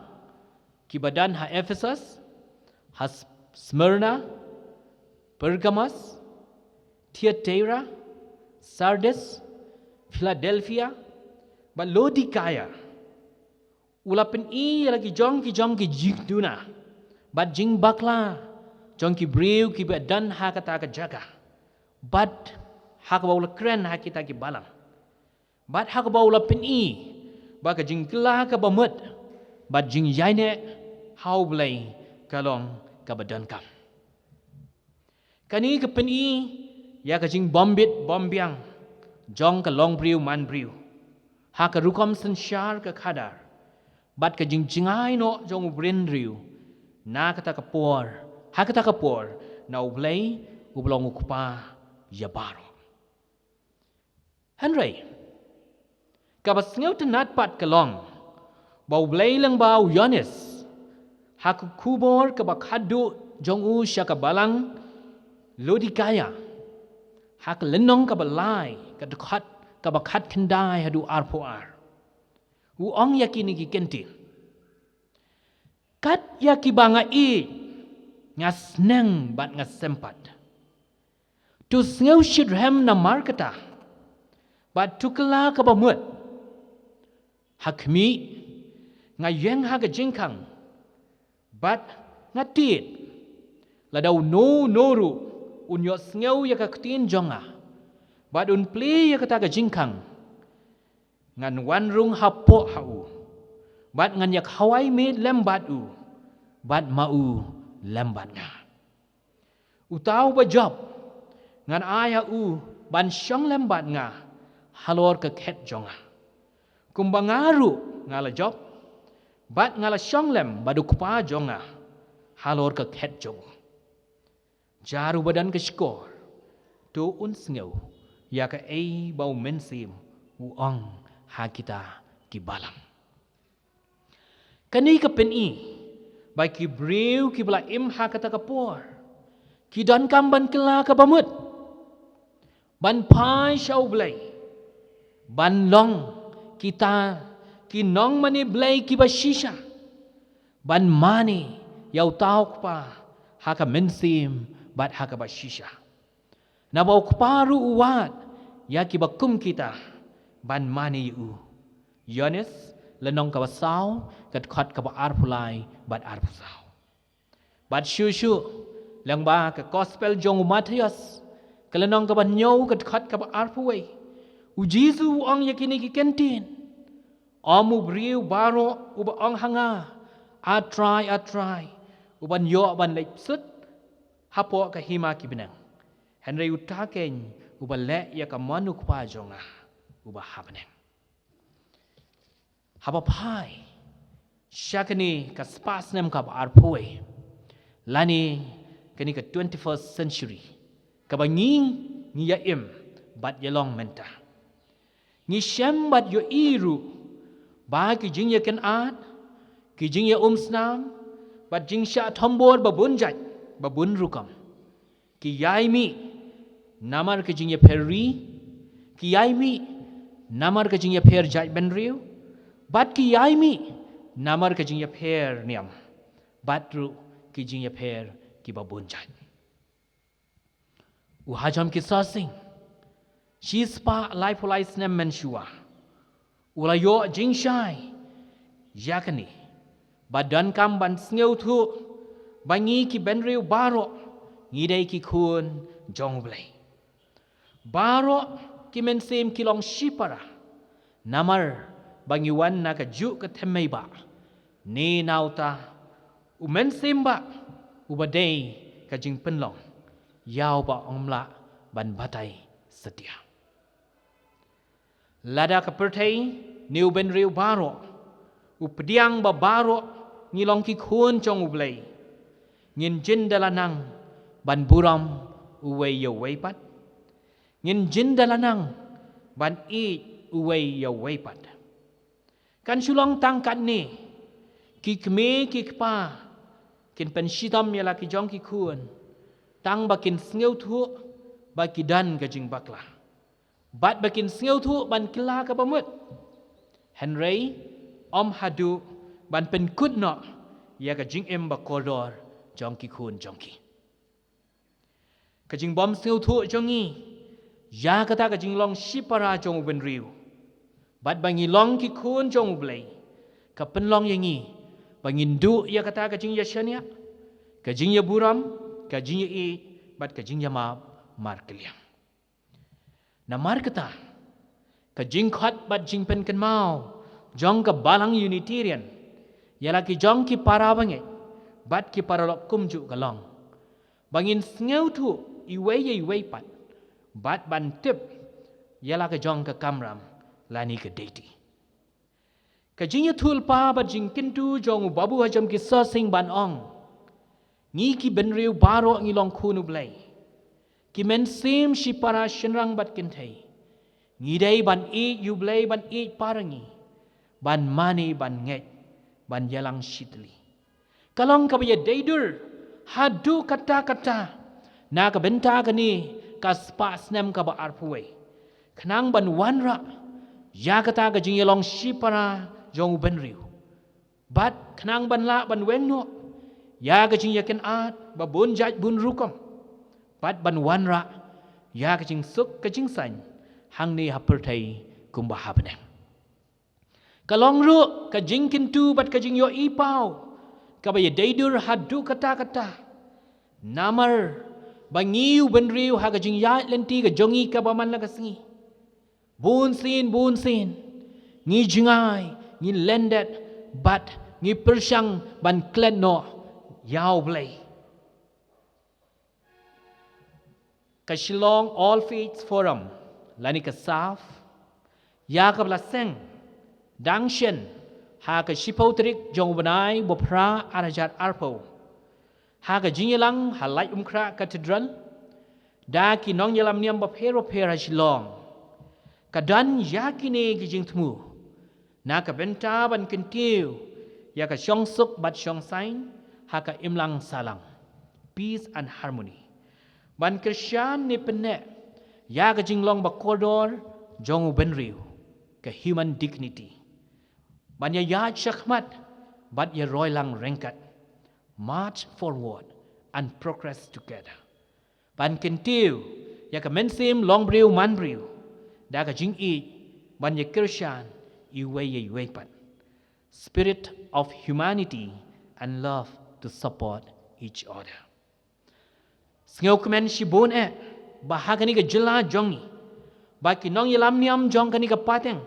kiba don ha Ephesus, ha Smyrna, Pergamos, Thyatira, Sardis, Philadelphia bad Laodikaia, u la pyni ïa la ki jong ki jong ki jingduna bad jingbakla jong ki briew kiba don ha kata ka jaka. Bad ha kaba u la kren ha kita ki balang, bad ha kaba u la pyni ba ka jingkylla kaba mut bad jingïaineh ha U Blei ka long kaba donkam. Kane ka pyni ïa ka jingbym bit bym biang jong ka longbriew manbriew ha ka rukom synshar ka khadar, bad ka jingjngai noh jong u bynriew na kata ka por ha kata ka por na U Blei uba long U Kpa ïa baroh. Hynrei kaba sngewtynnad pat ka long ba U Blei lyngba u Ïoannis, ha ka khubor kaba khadduh jong u sha ka balang Laodikaia, ha ka lynnong kaba lai, ka dkhot kaba khatkhyndai haduh arphew ar, u ong ïa kine ki kyntien: Kat ïa kiba nga ïeit, nga sneng bad nga sympat. To sngewshitrhem namar kata, bad to kylla kaba mut. Ha khmih, nga ïeng ha ka jingkhang, bad nga tied. Lada uno uno ruh un ïohsngew ïa ka ktien jong nga, bad un plie ïa kata ka jingkhang, ngan wan rung hapoh ha u, bad ngan ïa khawai miet lem bad u, bad ma u lem bad nga. Uta uba jop, ngan ai ha u ban shong lem bad nga halor ka khet jong nga, kumba nga ruh nga la jop bad nga la shong lem bad U Kpa jong nga halor ka khet jong u. Jar uba don ka shkor, to un sngew ïa kaei ba U Mynsiem u ong ha kita ki balang. Kane ka pyni ba ki briew kiba la im ha kata ka por ki donkam ban kylla kaba mut, ban phai sha U Blei, ban long kita ki nongmane Blei kiba shisha, ban mane ïa uta U Kpa ha ka mynsiem bad ha kaba shisha. Naba U Kpa ruh u wad ïa kiba kum kita ban mane ïa u. Ïoannis lynnong kaba saw, ka dkhot kaba arphew lai bad arphew saw. Bad shuh shuh, lyngba ka Gospel jong u Mathaios, ka lynnong kaba hynñiew, ka dkhot kaba arphew wei, u Jisu u ong ïa kine ki kyntien: Ym u briew baroh uba ong ha nga, A Trai, A Trai, uban ïoh ban leit bsut hapoh ka hima ki bneng, hynrei uta keiñ uba leh ïa ka mon U Kpa jong nga uba ha bneng. Haba phai sha kane ka spah snem kaba arphew wei, lane kane ka twenty-first century kaba ngi ngi ïa im bad ïa long mynta, ngi shem bad ïohi ruh ba ki jingïakynad, ki jingïaumsnam bad jingshah thombor ba bun jait, ba bun rukom, ki ïai mih namar ka jingïapher ri, ki ïai mih namar ka jingïapher jaitbynriew, bad ki ïai mih namar ka jingïapher niam, bad ruh ki jingïapher kiba bun jait. U Hajan Kisasing, shispah laiphew lai snem mynshuwa, u la ïoh jingshai ïa kane, ba donkam ban sngewthuh ba ngi ki bynriew baroh ngi dei ki khun jong U Blei. Baroh ki mynsiem ki long shipara, namar ba ngi wan na ka juh ka thymmei bah, ne na uta u mynsiem bah uba dei ka jingpynlong ïa uba ym lah ban batai satia. Lada ka pyrthei ne u bynriew baroh u pdiang ba baroh ngi long ki khun jong U Blei, ngin jin da la nang ban burom uwei ïa uwei pat, ngin jin da la nang ban ïeit uwei ïa uwei pat. Kan shu long tang katne, ki kmie ki kpa kin pynshitom ïa la ki jong ki khun, tang ba kin sngewthuh ba ki don ka jingbakla, bad ba kin sngewthuh ban kylla kaba mut, hynrei ym haduh ban pynkut noh ïa ka jingim ba kordor jong ki khun jong ki. Ka jingbym sngewthuh jong ngi ïa kata ka jinglong shipara jong u bynriew, bad ba ngi long ki khun jong U Blei, ka pynlong ïa ngi ba ngin duh ïa kata ka jingïashaniah, ka jingïaburom, ka jingïaieit bad ka jingïamap markylliang. Namar kata, ka jingkhot bad jingpynkynmaw jong ka Balang Unitarian ïa la ki jong ki para bangeit bad ki paralok kumjuh ka long ba ngin sngewthuh iwei ïa iwei pat bad ban tip ïa la ka jong ka kamram lane ka deiti. Ka jingïathuhlypa bad jingkyntu jong u Babu Hajrong Kyrsosing ban ong, ngi ki bynriew baroh ngi long khun U Blei. Ki mynsiem shipara shynrang bad kynthei, ngi dei ban ïeit ïa U Blei, ban ïeit para ngi, ban mane, ban ngeit, ban ïalang shitylli. Ka long kaba ïadei dur haduh katta katta na ka bynta kane ka spah snem kaba arphew wei, khnang ban wanrah ïa kata ka jingïalong shipara jong u bynriew, bad khnang ban lah ban weng noh ïa ka jingïakynad ba bun jait bun rukom, bad ban wanrah ïa ka jingsuk ka jingsaiñ hangne ha pyrthei kumba ha bneng. Ka long ruh ka jingkyntu bad ka jingïohi paw kaba ïadei dur haduh katta katta. Namar ba ngi u bynriew, ha ka jingïaid lynti ka jong ngi kaba man la ka sngi, bun sien bun sien ngi jngai, ngi lyndet bad ngi pyrshang ban klet noh ïa U Blei. Ka Shillong All Faiths Forum lane ka SAF, ïa kaba la seng dang shen ha ka shiphew tarik jong u bnai ba phra ar hajar arphew, ha ka jingïalang ha Laitumkhrah Cathedral da ki nongïalam niam bapher bapher ha Shillong, ka don ïa kine ki jingthmu na ka bynta ban kyntiew ïa ka shongsuk bad shongsaiñ ha ka imlang sahlang, peace and harmony, ban kyrshan ne pynneh ïa ka jinglong ba kordor jong u bynriew, ka human dignity, ban ïaïaid shakhmat bad ïaroilang ryngkat, march forward and progress together, ban kyntiew ïa ka mynsiem longbriew manbriew da ka jingïeit ban ïakyrshan iwei ïa iwei pat, spirit of humanity and love to support each other. Sngewkmen shibun eh ba ha kane ka jylla jong ngi, ba ki nongïalam niam jong kane ka pateng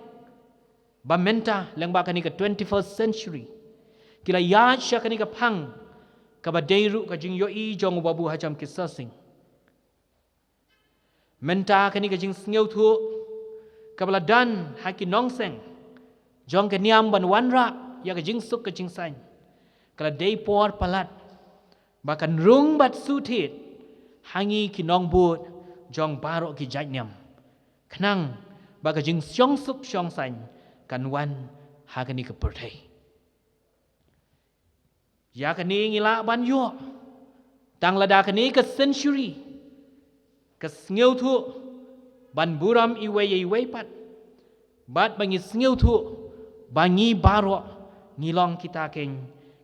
ba mynta lyngba kane ka twenty-first century ki la ïaid sha kane ka phang kaba dei ruh ka jingïohi jong u Babu Hajrong Kyrsosing. Mynta kane ka jingsngewthuh kaba la don ha ki nongseng jong ka niam ban wanrah ïa ka jingsuk ka jingsaiñ, ka la dei por palat ba kan rung bad shu thied ha ngi ki nongbud jong baroh ki jait niam, khnang ba ka jingshongsuk shongsaiñ kan wan ha kane ka pyrthei. Ïa kane ngi lah ban ïoh tang lada kane ka century ka sngewthuh ban burom iwei ïa iwei pat, bad ba ngi sngewthuh ba ngi baroh ngi long kita keiñ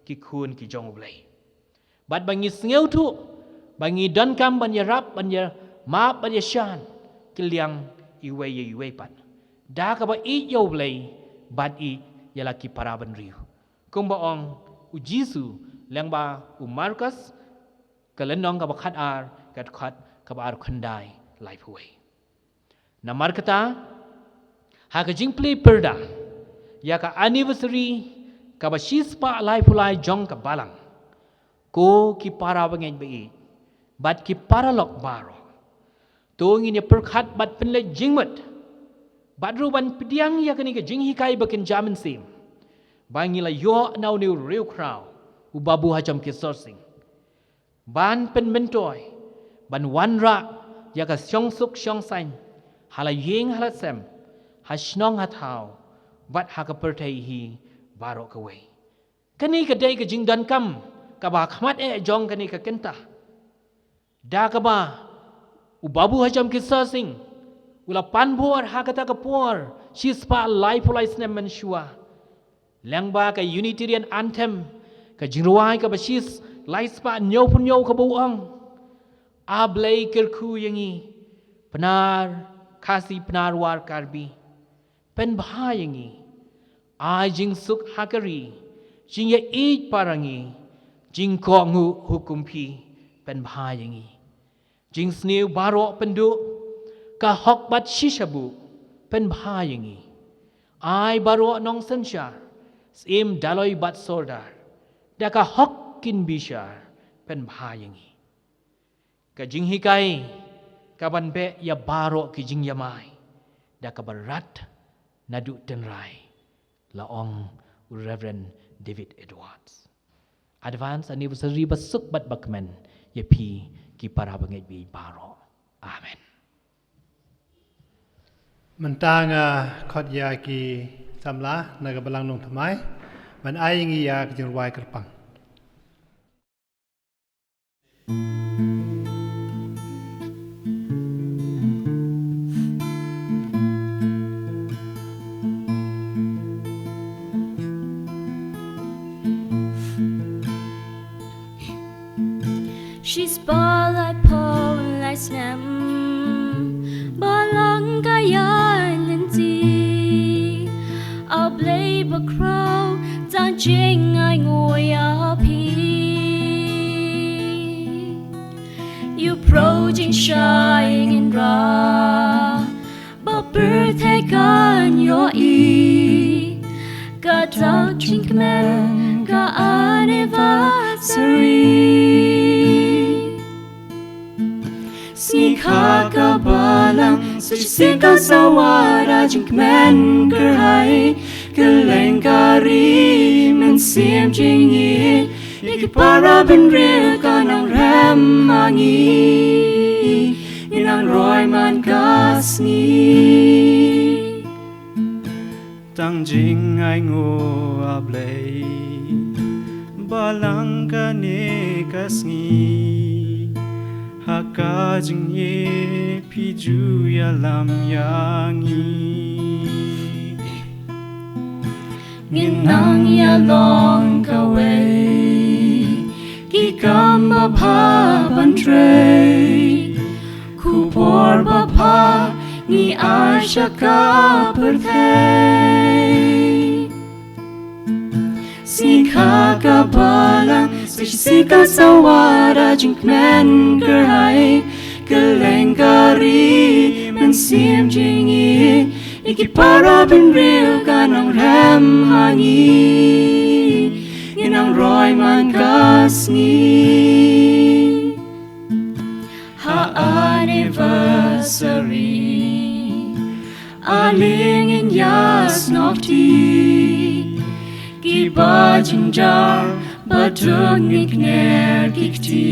ki khun ki jong U Blei, bad ba ngi sngewthuh ba ngi donkam ban ïarap, ban ïamap, ban ïashan kylliang iwei ïa iwei pat da kaba ïeit ïa U Blei bad ïeit ïa la ki para bynriew, kumba ong u Jisu lyngba u Markos, ka lynnong kaba khatar, ka dkhot kaba arphew khyndai, laiphew wei. Namar kata, ha ka jingplie pyrda ïa ka anniversary kaba shispah laiphew lai jong ka Balang, ko ki para bangeit ba ïeit bad ki paralok baroh, to ngin ïa pyrkhat bad pynleit jingmut bad ruh ban pdiang ïa kane ka jinghikai ba kynja mynsiem ba ngi la ïoh na une u riewkhraw, u Babu Hajrong Kyrsosing, ban pynmyntoi, ban wanrah ïa ka shongsuk shongsaiñ ha la ïing ha la sem, ha shnong ha thaw, bad ha ka pyrthei hi baroh kawei. Kane ka dei ka jingdonkam kaba khmat eh jong kane ka kynta, da kaba u Babu Hajrong Kyrsosing u la pan bor ha kata ka por shispah laiphew lai snem mynshuwa, lyngba ka Unitarian Anthem, ka jingrwai kaba shispah laiphew hynñiew, kaba u ong: A Blei, kyrkhu ïa ngi, Pnar Khasi, Pnar War Karbi, pynbha ïa ngi. Ai jingsuk ha ka ri, jingïaieit para ngi, jingkohnguh hukum phi, pynbha ïa ngi. Jingsniew baroh pynduh, Ka hok bad shisha buh, pynbha ïa ngi. Ai baroh nongsynshar, syiem, daloi bad sordar, da ka hok kin bishar, pynbha ïa ngi. Ka jinghikai ka ban beh ïa baroh ki jingïamai, da kaba rat naduh tynrai, la ong u Reverend David Edwards. Advance anniversary basuk bad bakmen ïa phi ki para bangeit baroh. Amen. Mynta nga khot ïa ki samla na ka balang nongthymmai ban ai ïa ngi ïa ka jingrwai kyrpang. Shi spah laiphew lai snem ba lang ka ïaid lynti, A Blei bakhraw, tang jingainguh ïa phi. Ïa u pyrshah jingshai ngin rah, ba pyrthei kan ïohi ka dak jingkmen, ka anniversary. Sngi kha ka balang, sa shisien ka sa wad da jingkmen kyrhai. Kylleng ka ri mynsiem jingïeit, ïa ki para bynriew ka nang rem ha ngi. Ngi nang roi man ka sngi. Tang jingainguh, A Blei, ba lang kane ka sngi. Ha ka jingïeit phi ju ïalam ïa ngi. Ngin nang ïa long kawei, ki kam babha ban trei. Khubor babha ngi ai sha ka pyrthei. Sngi kha ka balang, sa shisien ka sa wad da jingkmen kyrhai. Kylleng ka ri mynsiem jingïeit, ïa ki para bynriew ka nang rem ha ngi. Ngi nang roi man ka sngi. Ha anniversary, ale ngin ïasnoh kti, kiba jynjar ba duk ngi kner ki kti.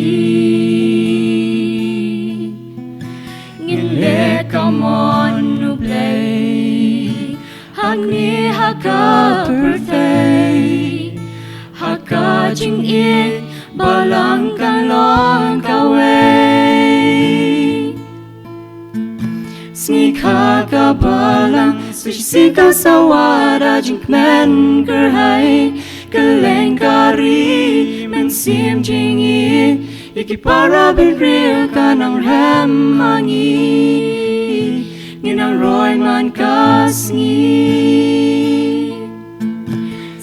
Ngin leh ka mon U Blei, hangne ha ka pyrthei, ha ka jingïeit balang kan long kawei. Sngi kha ka balang, sa shisien ka sa wad da jingkmen kyrhai. Kylleng ka ri mynsiem jingïeit, ïa ki para bynriew ka nang rem ha ngi. Ngi nang roi man ka sngi.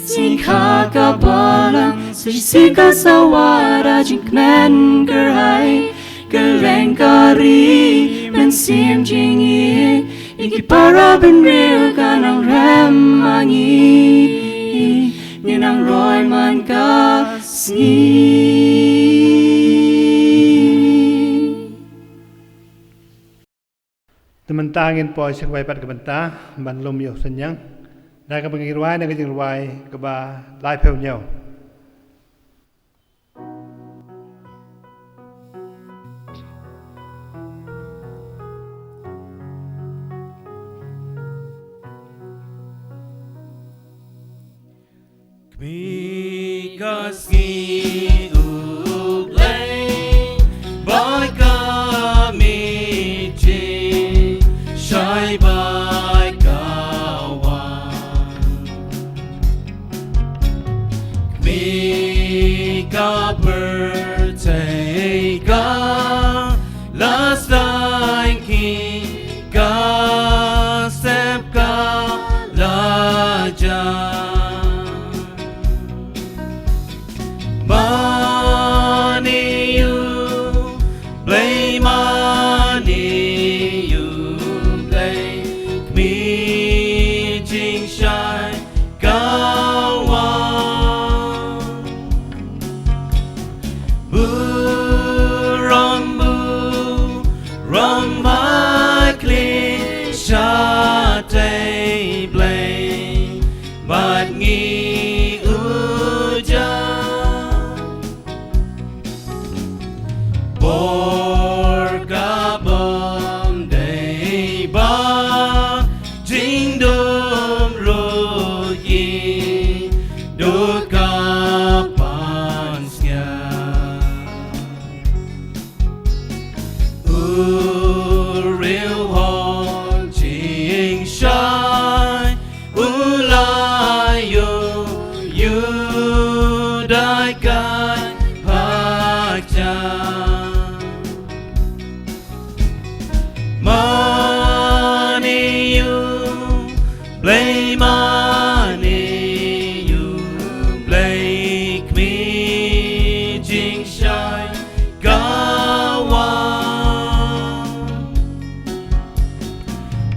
Sngi kha ka balang, sa shisien ka sa wad da jingkmen kyrhai. Kylleng ka ri mynsiem jingïeit, ïa ki para bynriew ka nang rem ha ngi. Ngi nang roi man ka sngi. Te mynta ngin poi sha kawei pat ka bynta ban lum ïa u synñiang da kaba ngi rwai na ka jingrwai kaba laiphew hynñiew. Khmih ka sngi U Blei, bad ka miet shai bad ka wan. Khmih ka pyrthei ka la sdang kti, ka step ka la jan. Mane ïa U Blei, mane ïa U jingshai ka wan. Burom burom ba khlieh shatei Blei bad ngi u jan. Por ka bym dei ba jingdum ruh i dud ka pansngiat. U riewhok jingshai u la ïoh ïoh dei ka hajan. Mane ïoh Blei, mane ïoh Blei, khmih jingshai ka wan.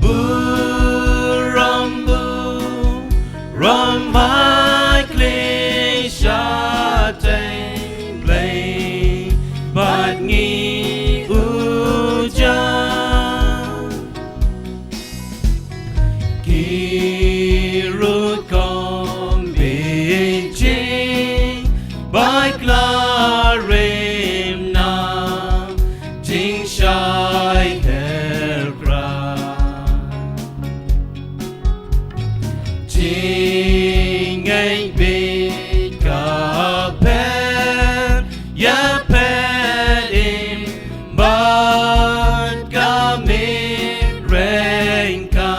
Burom burom ba khlieh shatei Blei bad ngi u jan. Ki rukom bijing ba khlaiñ rim na jingshai her kra. Jingngeit beit ka pher ïa pher im bad ka mih reng ka.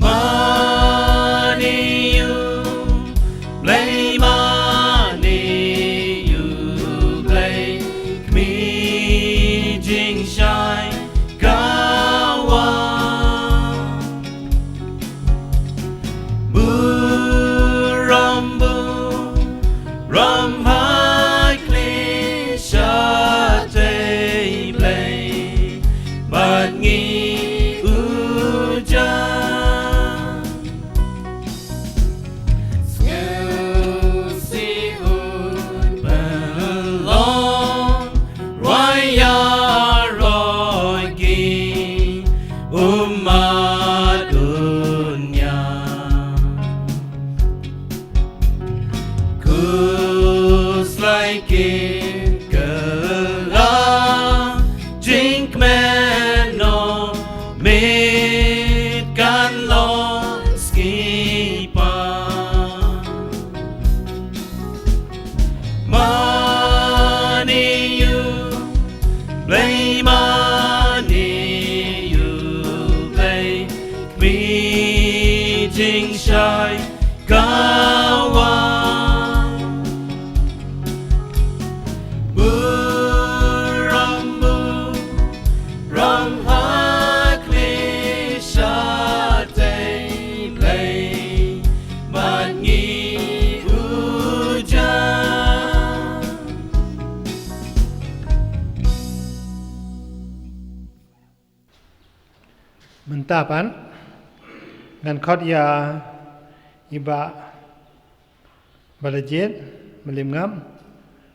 Mane ïoh Blei, mane ïoh Blei, khmih jingshai ka wan. Burom burom ba khlieh shatei Blei bad ngi u jan. Sngewsih u pynlong rwai ïaroh ki ummat dunya. Khuslai ki kylla jingkmen, ym it kan long sngi pat. Mane ïoh Blei, mane ïoh Blei, khmih jingshai ka wan. Burom burom ba khlieh shatei Blei bad ngi u jan. Mynta pat ngan khot ïa i Bah Balajied Mylliemngam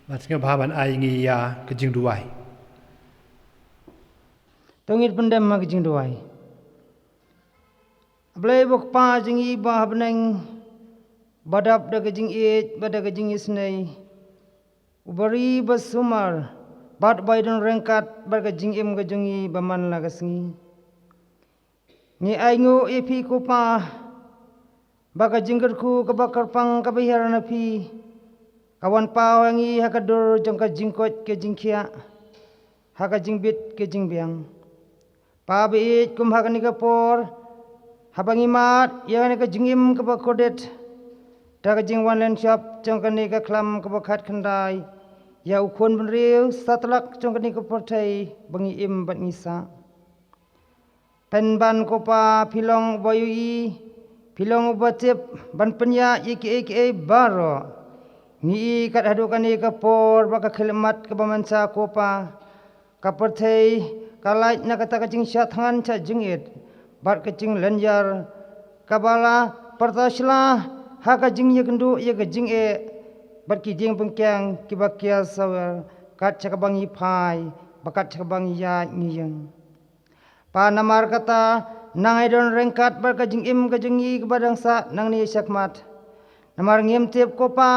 ban sngewbha ban ai ïa ngi ïa ka jingduwai. To ngin pyndem ha ka jingduwai. A Blei ba Kpa jong ngi ba ha bneng, ba dap da ka jingïeit bad da ka jingisynei, uba ri ba sumar bad ba ïadon ryngkat bad ka jingim ka jong ngi ba man la ka sngi. Ngi ainguh ïa phi ko Pa ba ka jingkyrkhu kaba kyrpang kaba hiar na phi ka wan paw ha ngi ha ka dur jong ka jingkoit ka jingkhiah, ha ka jingbit ka jingbiang. Pa baieit, kum ha kane ka por haba ngi mad ïa kane ka jingim kaba kordit, da ka jingwan lynshop jong kane ka khlam kaba khatkhyndai ïa u khunbynriew satlak jong kane ka pyrthei ba ngi im bad ngi sah. Pynban ko Pa, phi long uba ïohi, phi long uba tip ban pynïaid ïa kiei kiei baroh. Ngi i kat haduh kane ka por ba ka khyllipmat kaba mynta ko Pa, ka pyrthei ka lait na kata ka jingshah thngan sha jingit bad ka jinglynñiar kaba la pyrta shla ha ka jingïakynduh ïa ka jingeh bad ki dieng pynkiang kiba kiar sawer kat sha kaba ngi phai bad kat sha kaba ngi ïaid ngi ïeng. Ba namar kata nang ai don ryngkat bad ka jingim ka jong ngi kaba dang sah nangne shakhmat. Namar ngim tip ko Pa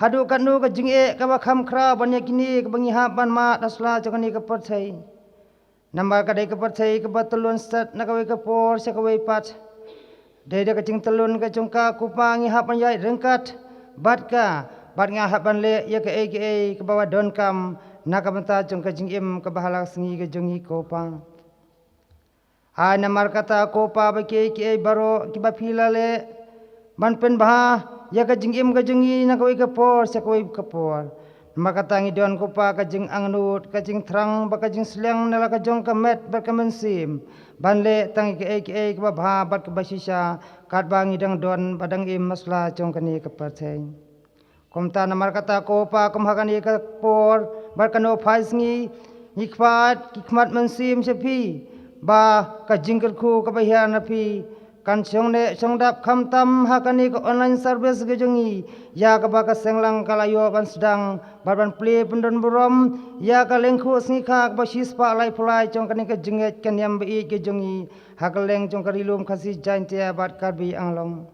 haduh katno ka jingeh kaba kham khraw ban ïa kine kaba ngi hap ban mad ha sla jong kane ka pyrthei. Namar ka dei ka pyrthei kaba tyllun stet na kawei ka por sha kawei pat. Dei da ka jingtyllun ka jong ka ko Pa ngi hap ban ïaid ryngkat bad ka bad ngi hap ban leh ïa kaei kaei kaba wa donkam na ka bynta jong ka jingim kaba ha la ka sngi ka jong ngi ko Pa. Ai namar kata ko Pa ba kiei kiei baroh kiba phi la leh ban pynbha ïa ka jingim ka jong ngi na kawei ka por sha kawei ka por. Namar kata ngi don ko Pa ka jingangnud ka jingthrang bad ka jingsliang na la ka jong ka met bad ka mynsiem ban leh tang ïa kaei kaei kaba bha bad kaba shisha katba ngi dang don bad dang im ha sla jong kane ka pyrthei. Kumta namar kata ko Pa kum ha kane ka por bad kano phai sngi ngi khmat ki khmat mynsiem sha phi ba ka jingkyrkhu kaba hiar na phi kan shong neh shong dap khamtam ha kane ka online service ka jong ngi ïa kaba ka Seng Lang ka la ïoh ban sdang bad ban plie pyndon burom ïa ka lyngkhuh sngi kha kaba shispah laiphew lai jong kane ka jingngeit ka niam ba ïeit ka jong ngi ha ka leng jong ka Ri Lum Khasi Jaiñtia bad Karbi Anglong.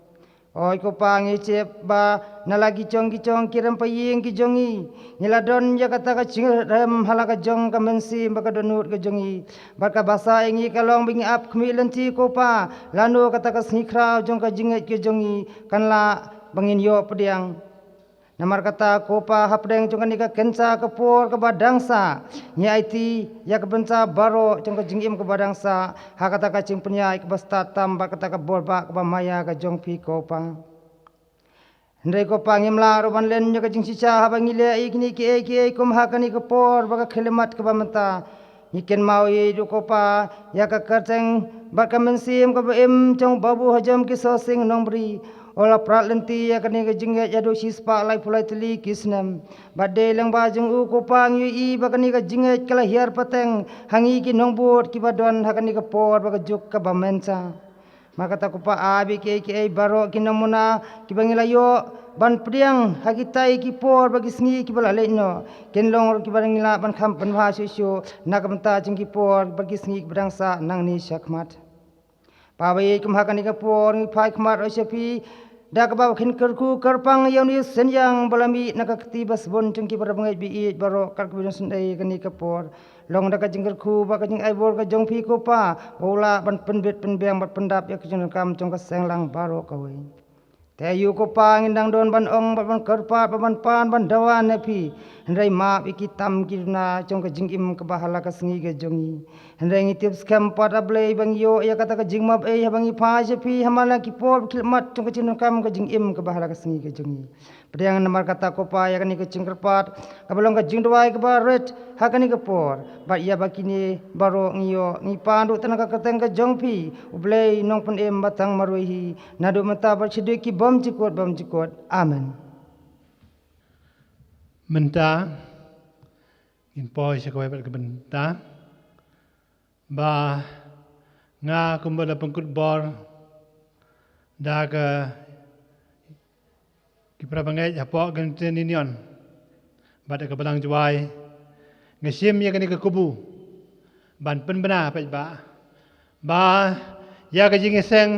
Oi ko Pa ngi tip ba na la ki jong ki jong ki rem pa ïing ki jong ngi ngi la don ïa kata ka jingrem ha la ka jong ka mynsiem bad ka dohnud ka jong ngi bad kaba sah ïa ngi ka long ba ngi ap khmih lynti ko Pa lano kata ka sngi khraw jong ka jingngeit ka jong ngi kan lah ba ngin ïoh pdiang. Namar kata ko Pa hapdeng jong kane ka kynsa ka por kaba dang sah ngi aiti ïa ka bynta baroh jong ka jingim kaba dang sah ha kata ka jingpynïaid kaba stad tam bad kata ka bor ba kaba maïa ka jong phi ko Pa. Hynrei ko Pa ngim lah ruh ban len ïa ka jingshisha haba ngi leh ïa kine kiei kiei kum ha kane ka por ba ka khyllipmat kaba mynta. Ngi kynmaw ïa u ko Pa ïa ka kyrteng bad ka mynsiem kaba im jong u babu hajam ki Sohsing Nongbri. U la prat lynti ïa kane ka jingngeit ïa u shispah laiphew lai tylli ki snem. Bad dei lyngba jong u ko Pa ngi ïohi ba kane ka jingngeit ka la hiar pateng ha ngi ki nongbud kiba don ha kane ka por bad ka juk kaba mynta. Namar kata ko Pa ai ba kiei kiei baroh ki namuna kiba ngi la ïoh ban pdiang ha kitai ki por bad ki sngi kiba la leit noh kin long ruh kiba ngi lah ban kham pynbha shuh shuh na ka bynta jong ki por bad ki sngi kiba dang sah nangne shakhmat. Pa ba ïeit kum ha kane ka por ngi phai khmat ruh sha phi da kaba khin kyrkhu kyrpang ïa une u synñiang ba la mih na ka kti ba sbun jong ki para bangeit ba ïeit baroh kat kaba don sngewdei kane ka por. Long da ka jingkyrkhu bad ka jingaibor ka jong phi ko Pa ba u lah ban pynbit pynbiang bad pyndap ïa ka jingdonkam jong ka Seng Lang baroh kawei. Te ïa u ko Pa ngin dang don ban ong bad ban kyrpad bad ban pan ban dawa na phi. Hynrei map ïa ki tam ki duna jong ka jingim kaba ha la ka sngi ka jong ngi. Hynrei ngi tip skhem pat A Blei ba ngi ïoh ïa kata ka jingmap ei haba ngi phai sha phi ha man la ki por ba khyllipmat jong ka jingdonkam ka jingim kaba ha la ka sngi ka jong ngi. Pdiang namar kata ko Pa ïa kane ka jingkyrpad kaba long ka jingduwai kaba rit ha kane ka por bad ïa ba kine baroh ngi ïoh ngi pan ruh tang ha ka kyrteng ka jong phi U Blei Nongpynim Batang marwei hi naduh mynta bad shaduh ki bymjukut bymjukut. Amen. Mynta ngin poi sha kawei pat ka bynta ba nga kumba la pynkut bor da ka ki para bangeit hapoh ka Credit Union bad ka Balang Jowai nga shim ïa kane ka kabu ban pynbna paidbah ba ïa ka jingïaseng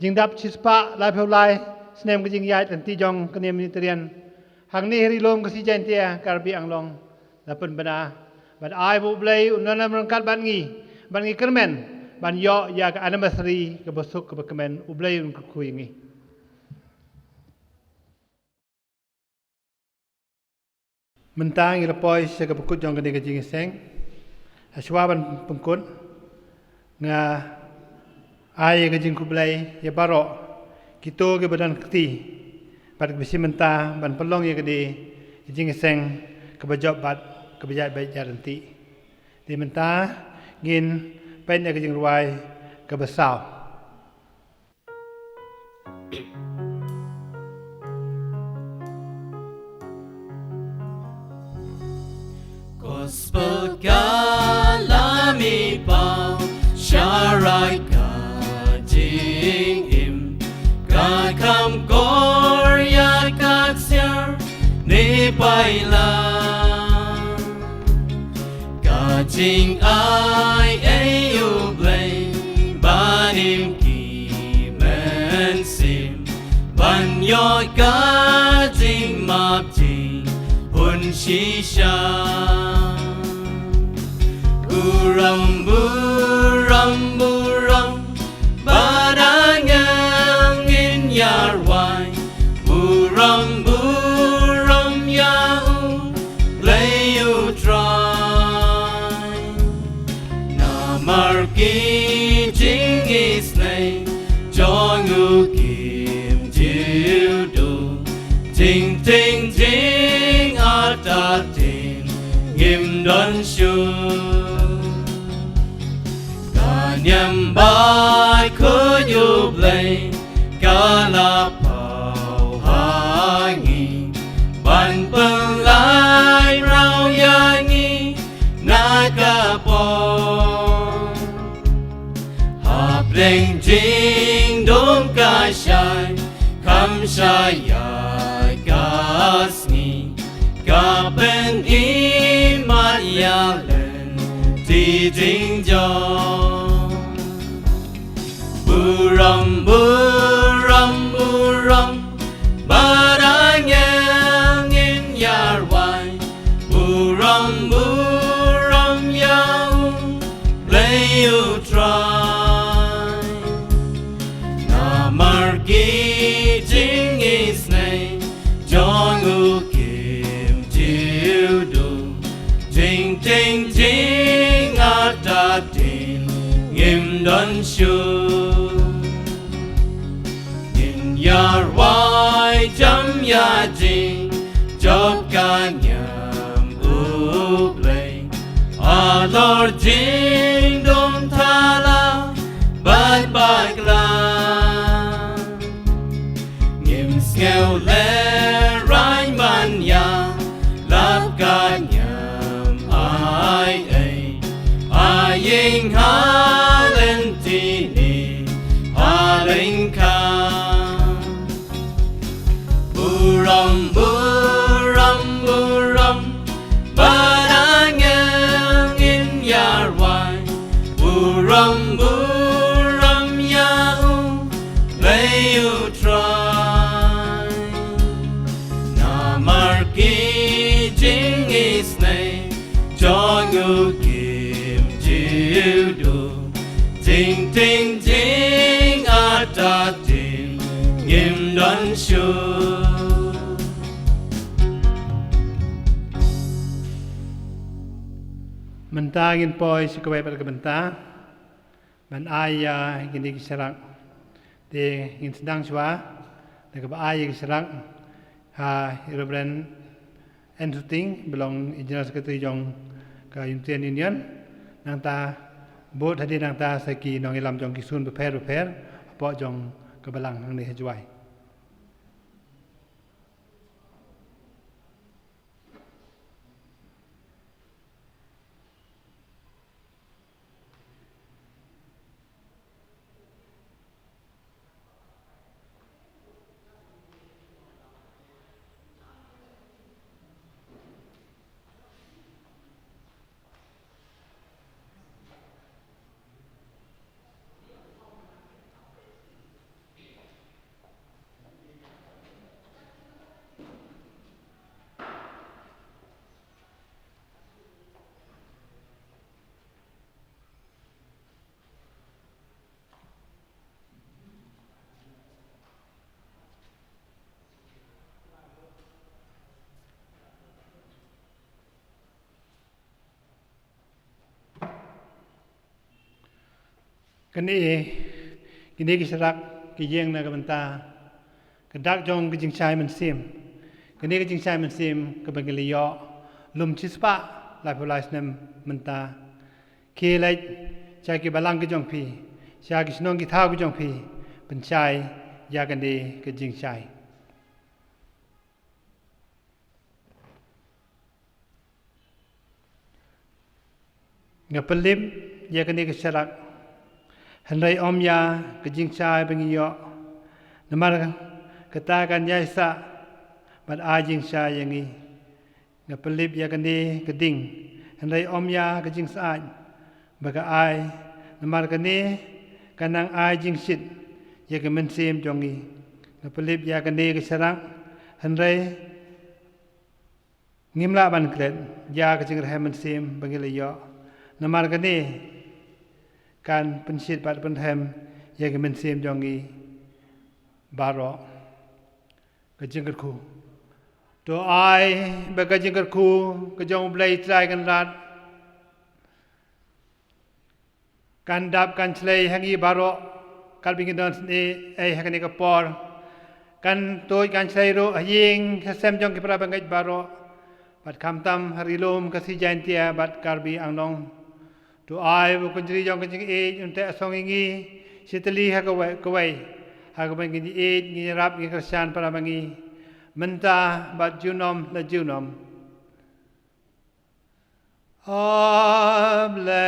jingdap shispah laiphew lai snem ka jingïaid lynti jong ka niam Unitarian hangne ha Ri Lum Khasi Jaiñtia Karbi Anglong la pynbna bad ai ba U Blei un nym ryngkat bad ngi bad ngi kyrmen ban ïoh ïa ka anniversary kaba suk kaba kmen. U Blei un kyrkhu ïa ngi. Mynta ngi la poi sha kaba kut jong kane ka jingïaseng. Hashwa ban pynkut nga ai ka jingkhublei ïa baroh kito kiba don kti bad kiba shim bynta ban pynlong ïa kane ka jingïaseng kaba jop bad kaba ïaid beit ïaid ryntih. Te mynta ngin peit ïa ka jingrwai kaba saw. Gospel ka la Ka jingai ei U Blei, banim ki mynsiem, ban ïoh ka jingmap jingpun shisha. Burom, burom, burom, bad angel ngin ïa rwai. Burom, burom ïa U Blei U Trai. Namar ki jingisynei jong u kim ju duh. Jingtieng jingartatien ngim don shuh. Ka niam bakhuid U Blei ka la paw ha ngi, ban pynlait rau ïa ngi na ka pop. Hapdeng jingdum ka shai, kham shai ïa ka sngi, ka pyni mat ïa lynti jingjop. Burom, burom, burom, bad angel ngin ïa rwai. Burom, burom ïa U Blei U Trai. Namar ki jingisynei jong u kim ju duh. Jingtieng jingartatien ngim don shuh. Ngin ïa rwai jam ïa jingjop ka niam U Blei, halor jingdum thala bad bakla. Ngim sngew lehraiñ ban ïalap ka niam ei ei. Ha ïing ha lynti ne ha lyngkha. Burom, burom, burom, bad angel ngin ïa rwai. Burom, burom ïa U Blei U Trai. Namar ki jingisynei jong u kim ju duh. Jingtieng jingartatien ngim don shuh. Mynta ngin poi sha kawei pat ka bynta ban ai ïa kine ki sharak. Te ngin sdang shuwa da kaba ai ïa ki sharak ha i Reverend N. Suting, ba long i General Secretary jong ka Unitarian Union. Nangta bud hadien nangta sa ki nongïalam jong ki sur bapher bapher hapoh jong ka balang hangne ha Jowai. Kane, kine ki sharak ki ïeng na ka bynta ka dak jong ka jingshai mynsiem. Kane ka jingshai mynsiem kaba ngi la ïoh lum shispah laiphew lai snem mynta. Khie leit sha ki balang ki jong phi, sha ki shnong ki thaw ki jong phi, pynshai ïa kane ka jingshai. Nga pynlip ïa kane ka sharak, hynrei ym ïa ka jingshai ba ngi ïoh, namar kata kan ïaisah bad ai jingshai ïa ngi. Nga pynlip ïa kane ka ding, hynrei ym ïa ka jingsyaid ba ka ai, namar kane ka nang ai jingshit ïa ka mynsiem jong ngi. Nga pynlip ïa kane ka sharak, hynrei ngim lah ban klet ïa ka jingrhem mynsiem ba ngi la ïoh, namar kane kan pynshit bad pynrhem ïa ka mynsiem jong ngi baroh. Ka jingkyrkhu. To ai ba ka jingkyrkhu ka jong U Blei Trai Kynrad kan dap kan shlei ha ngi baroh, katba ngi don sngewbha ei ha kane ka por. Kan tuid kan shlei ruh ha ïing ha sem jong ki para bangeit baroh, bad khamtam ha Ri Lum, Khasi Jaiñtia bad Karbi Anglong. To ai ba u Kynjri jong ka jingïeit un teh song ïa ngi shi tylli ha kawei kawei, ha kaba ngi ïeit, ngi ïarap, ngi kyrshan para ba ngi, mynta bad junom la junom. Amen.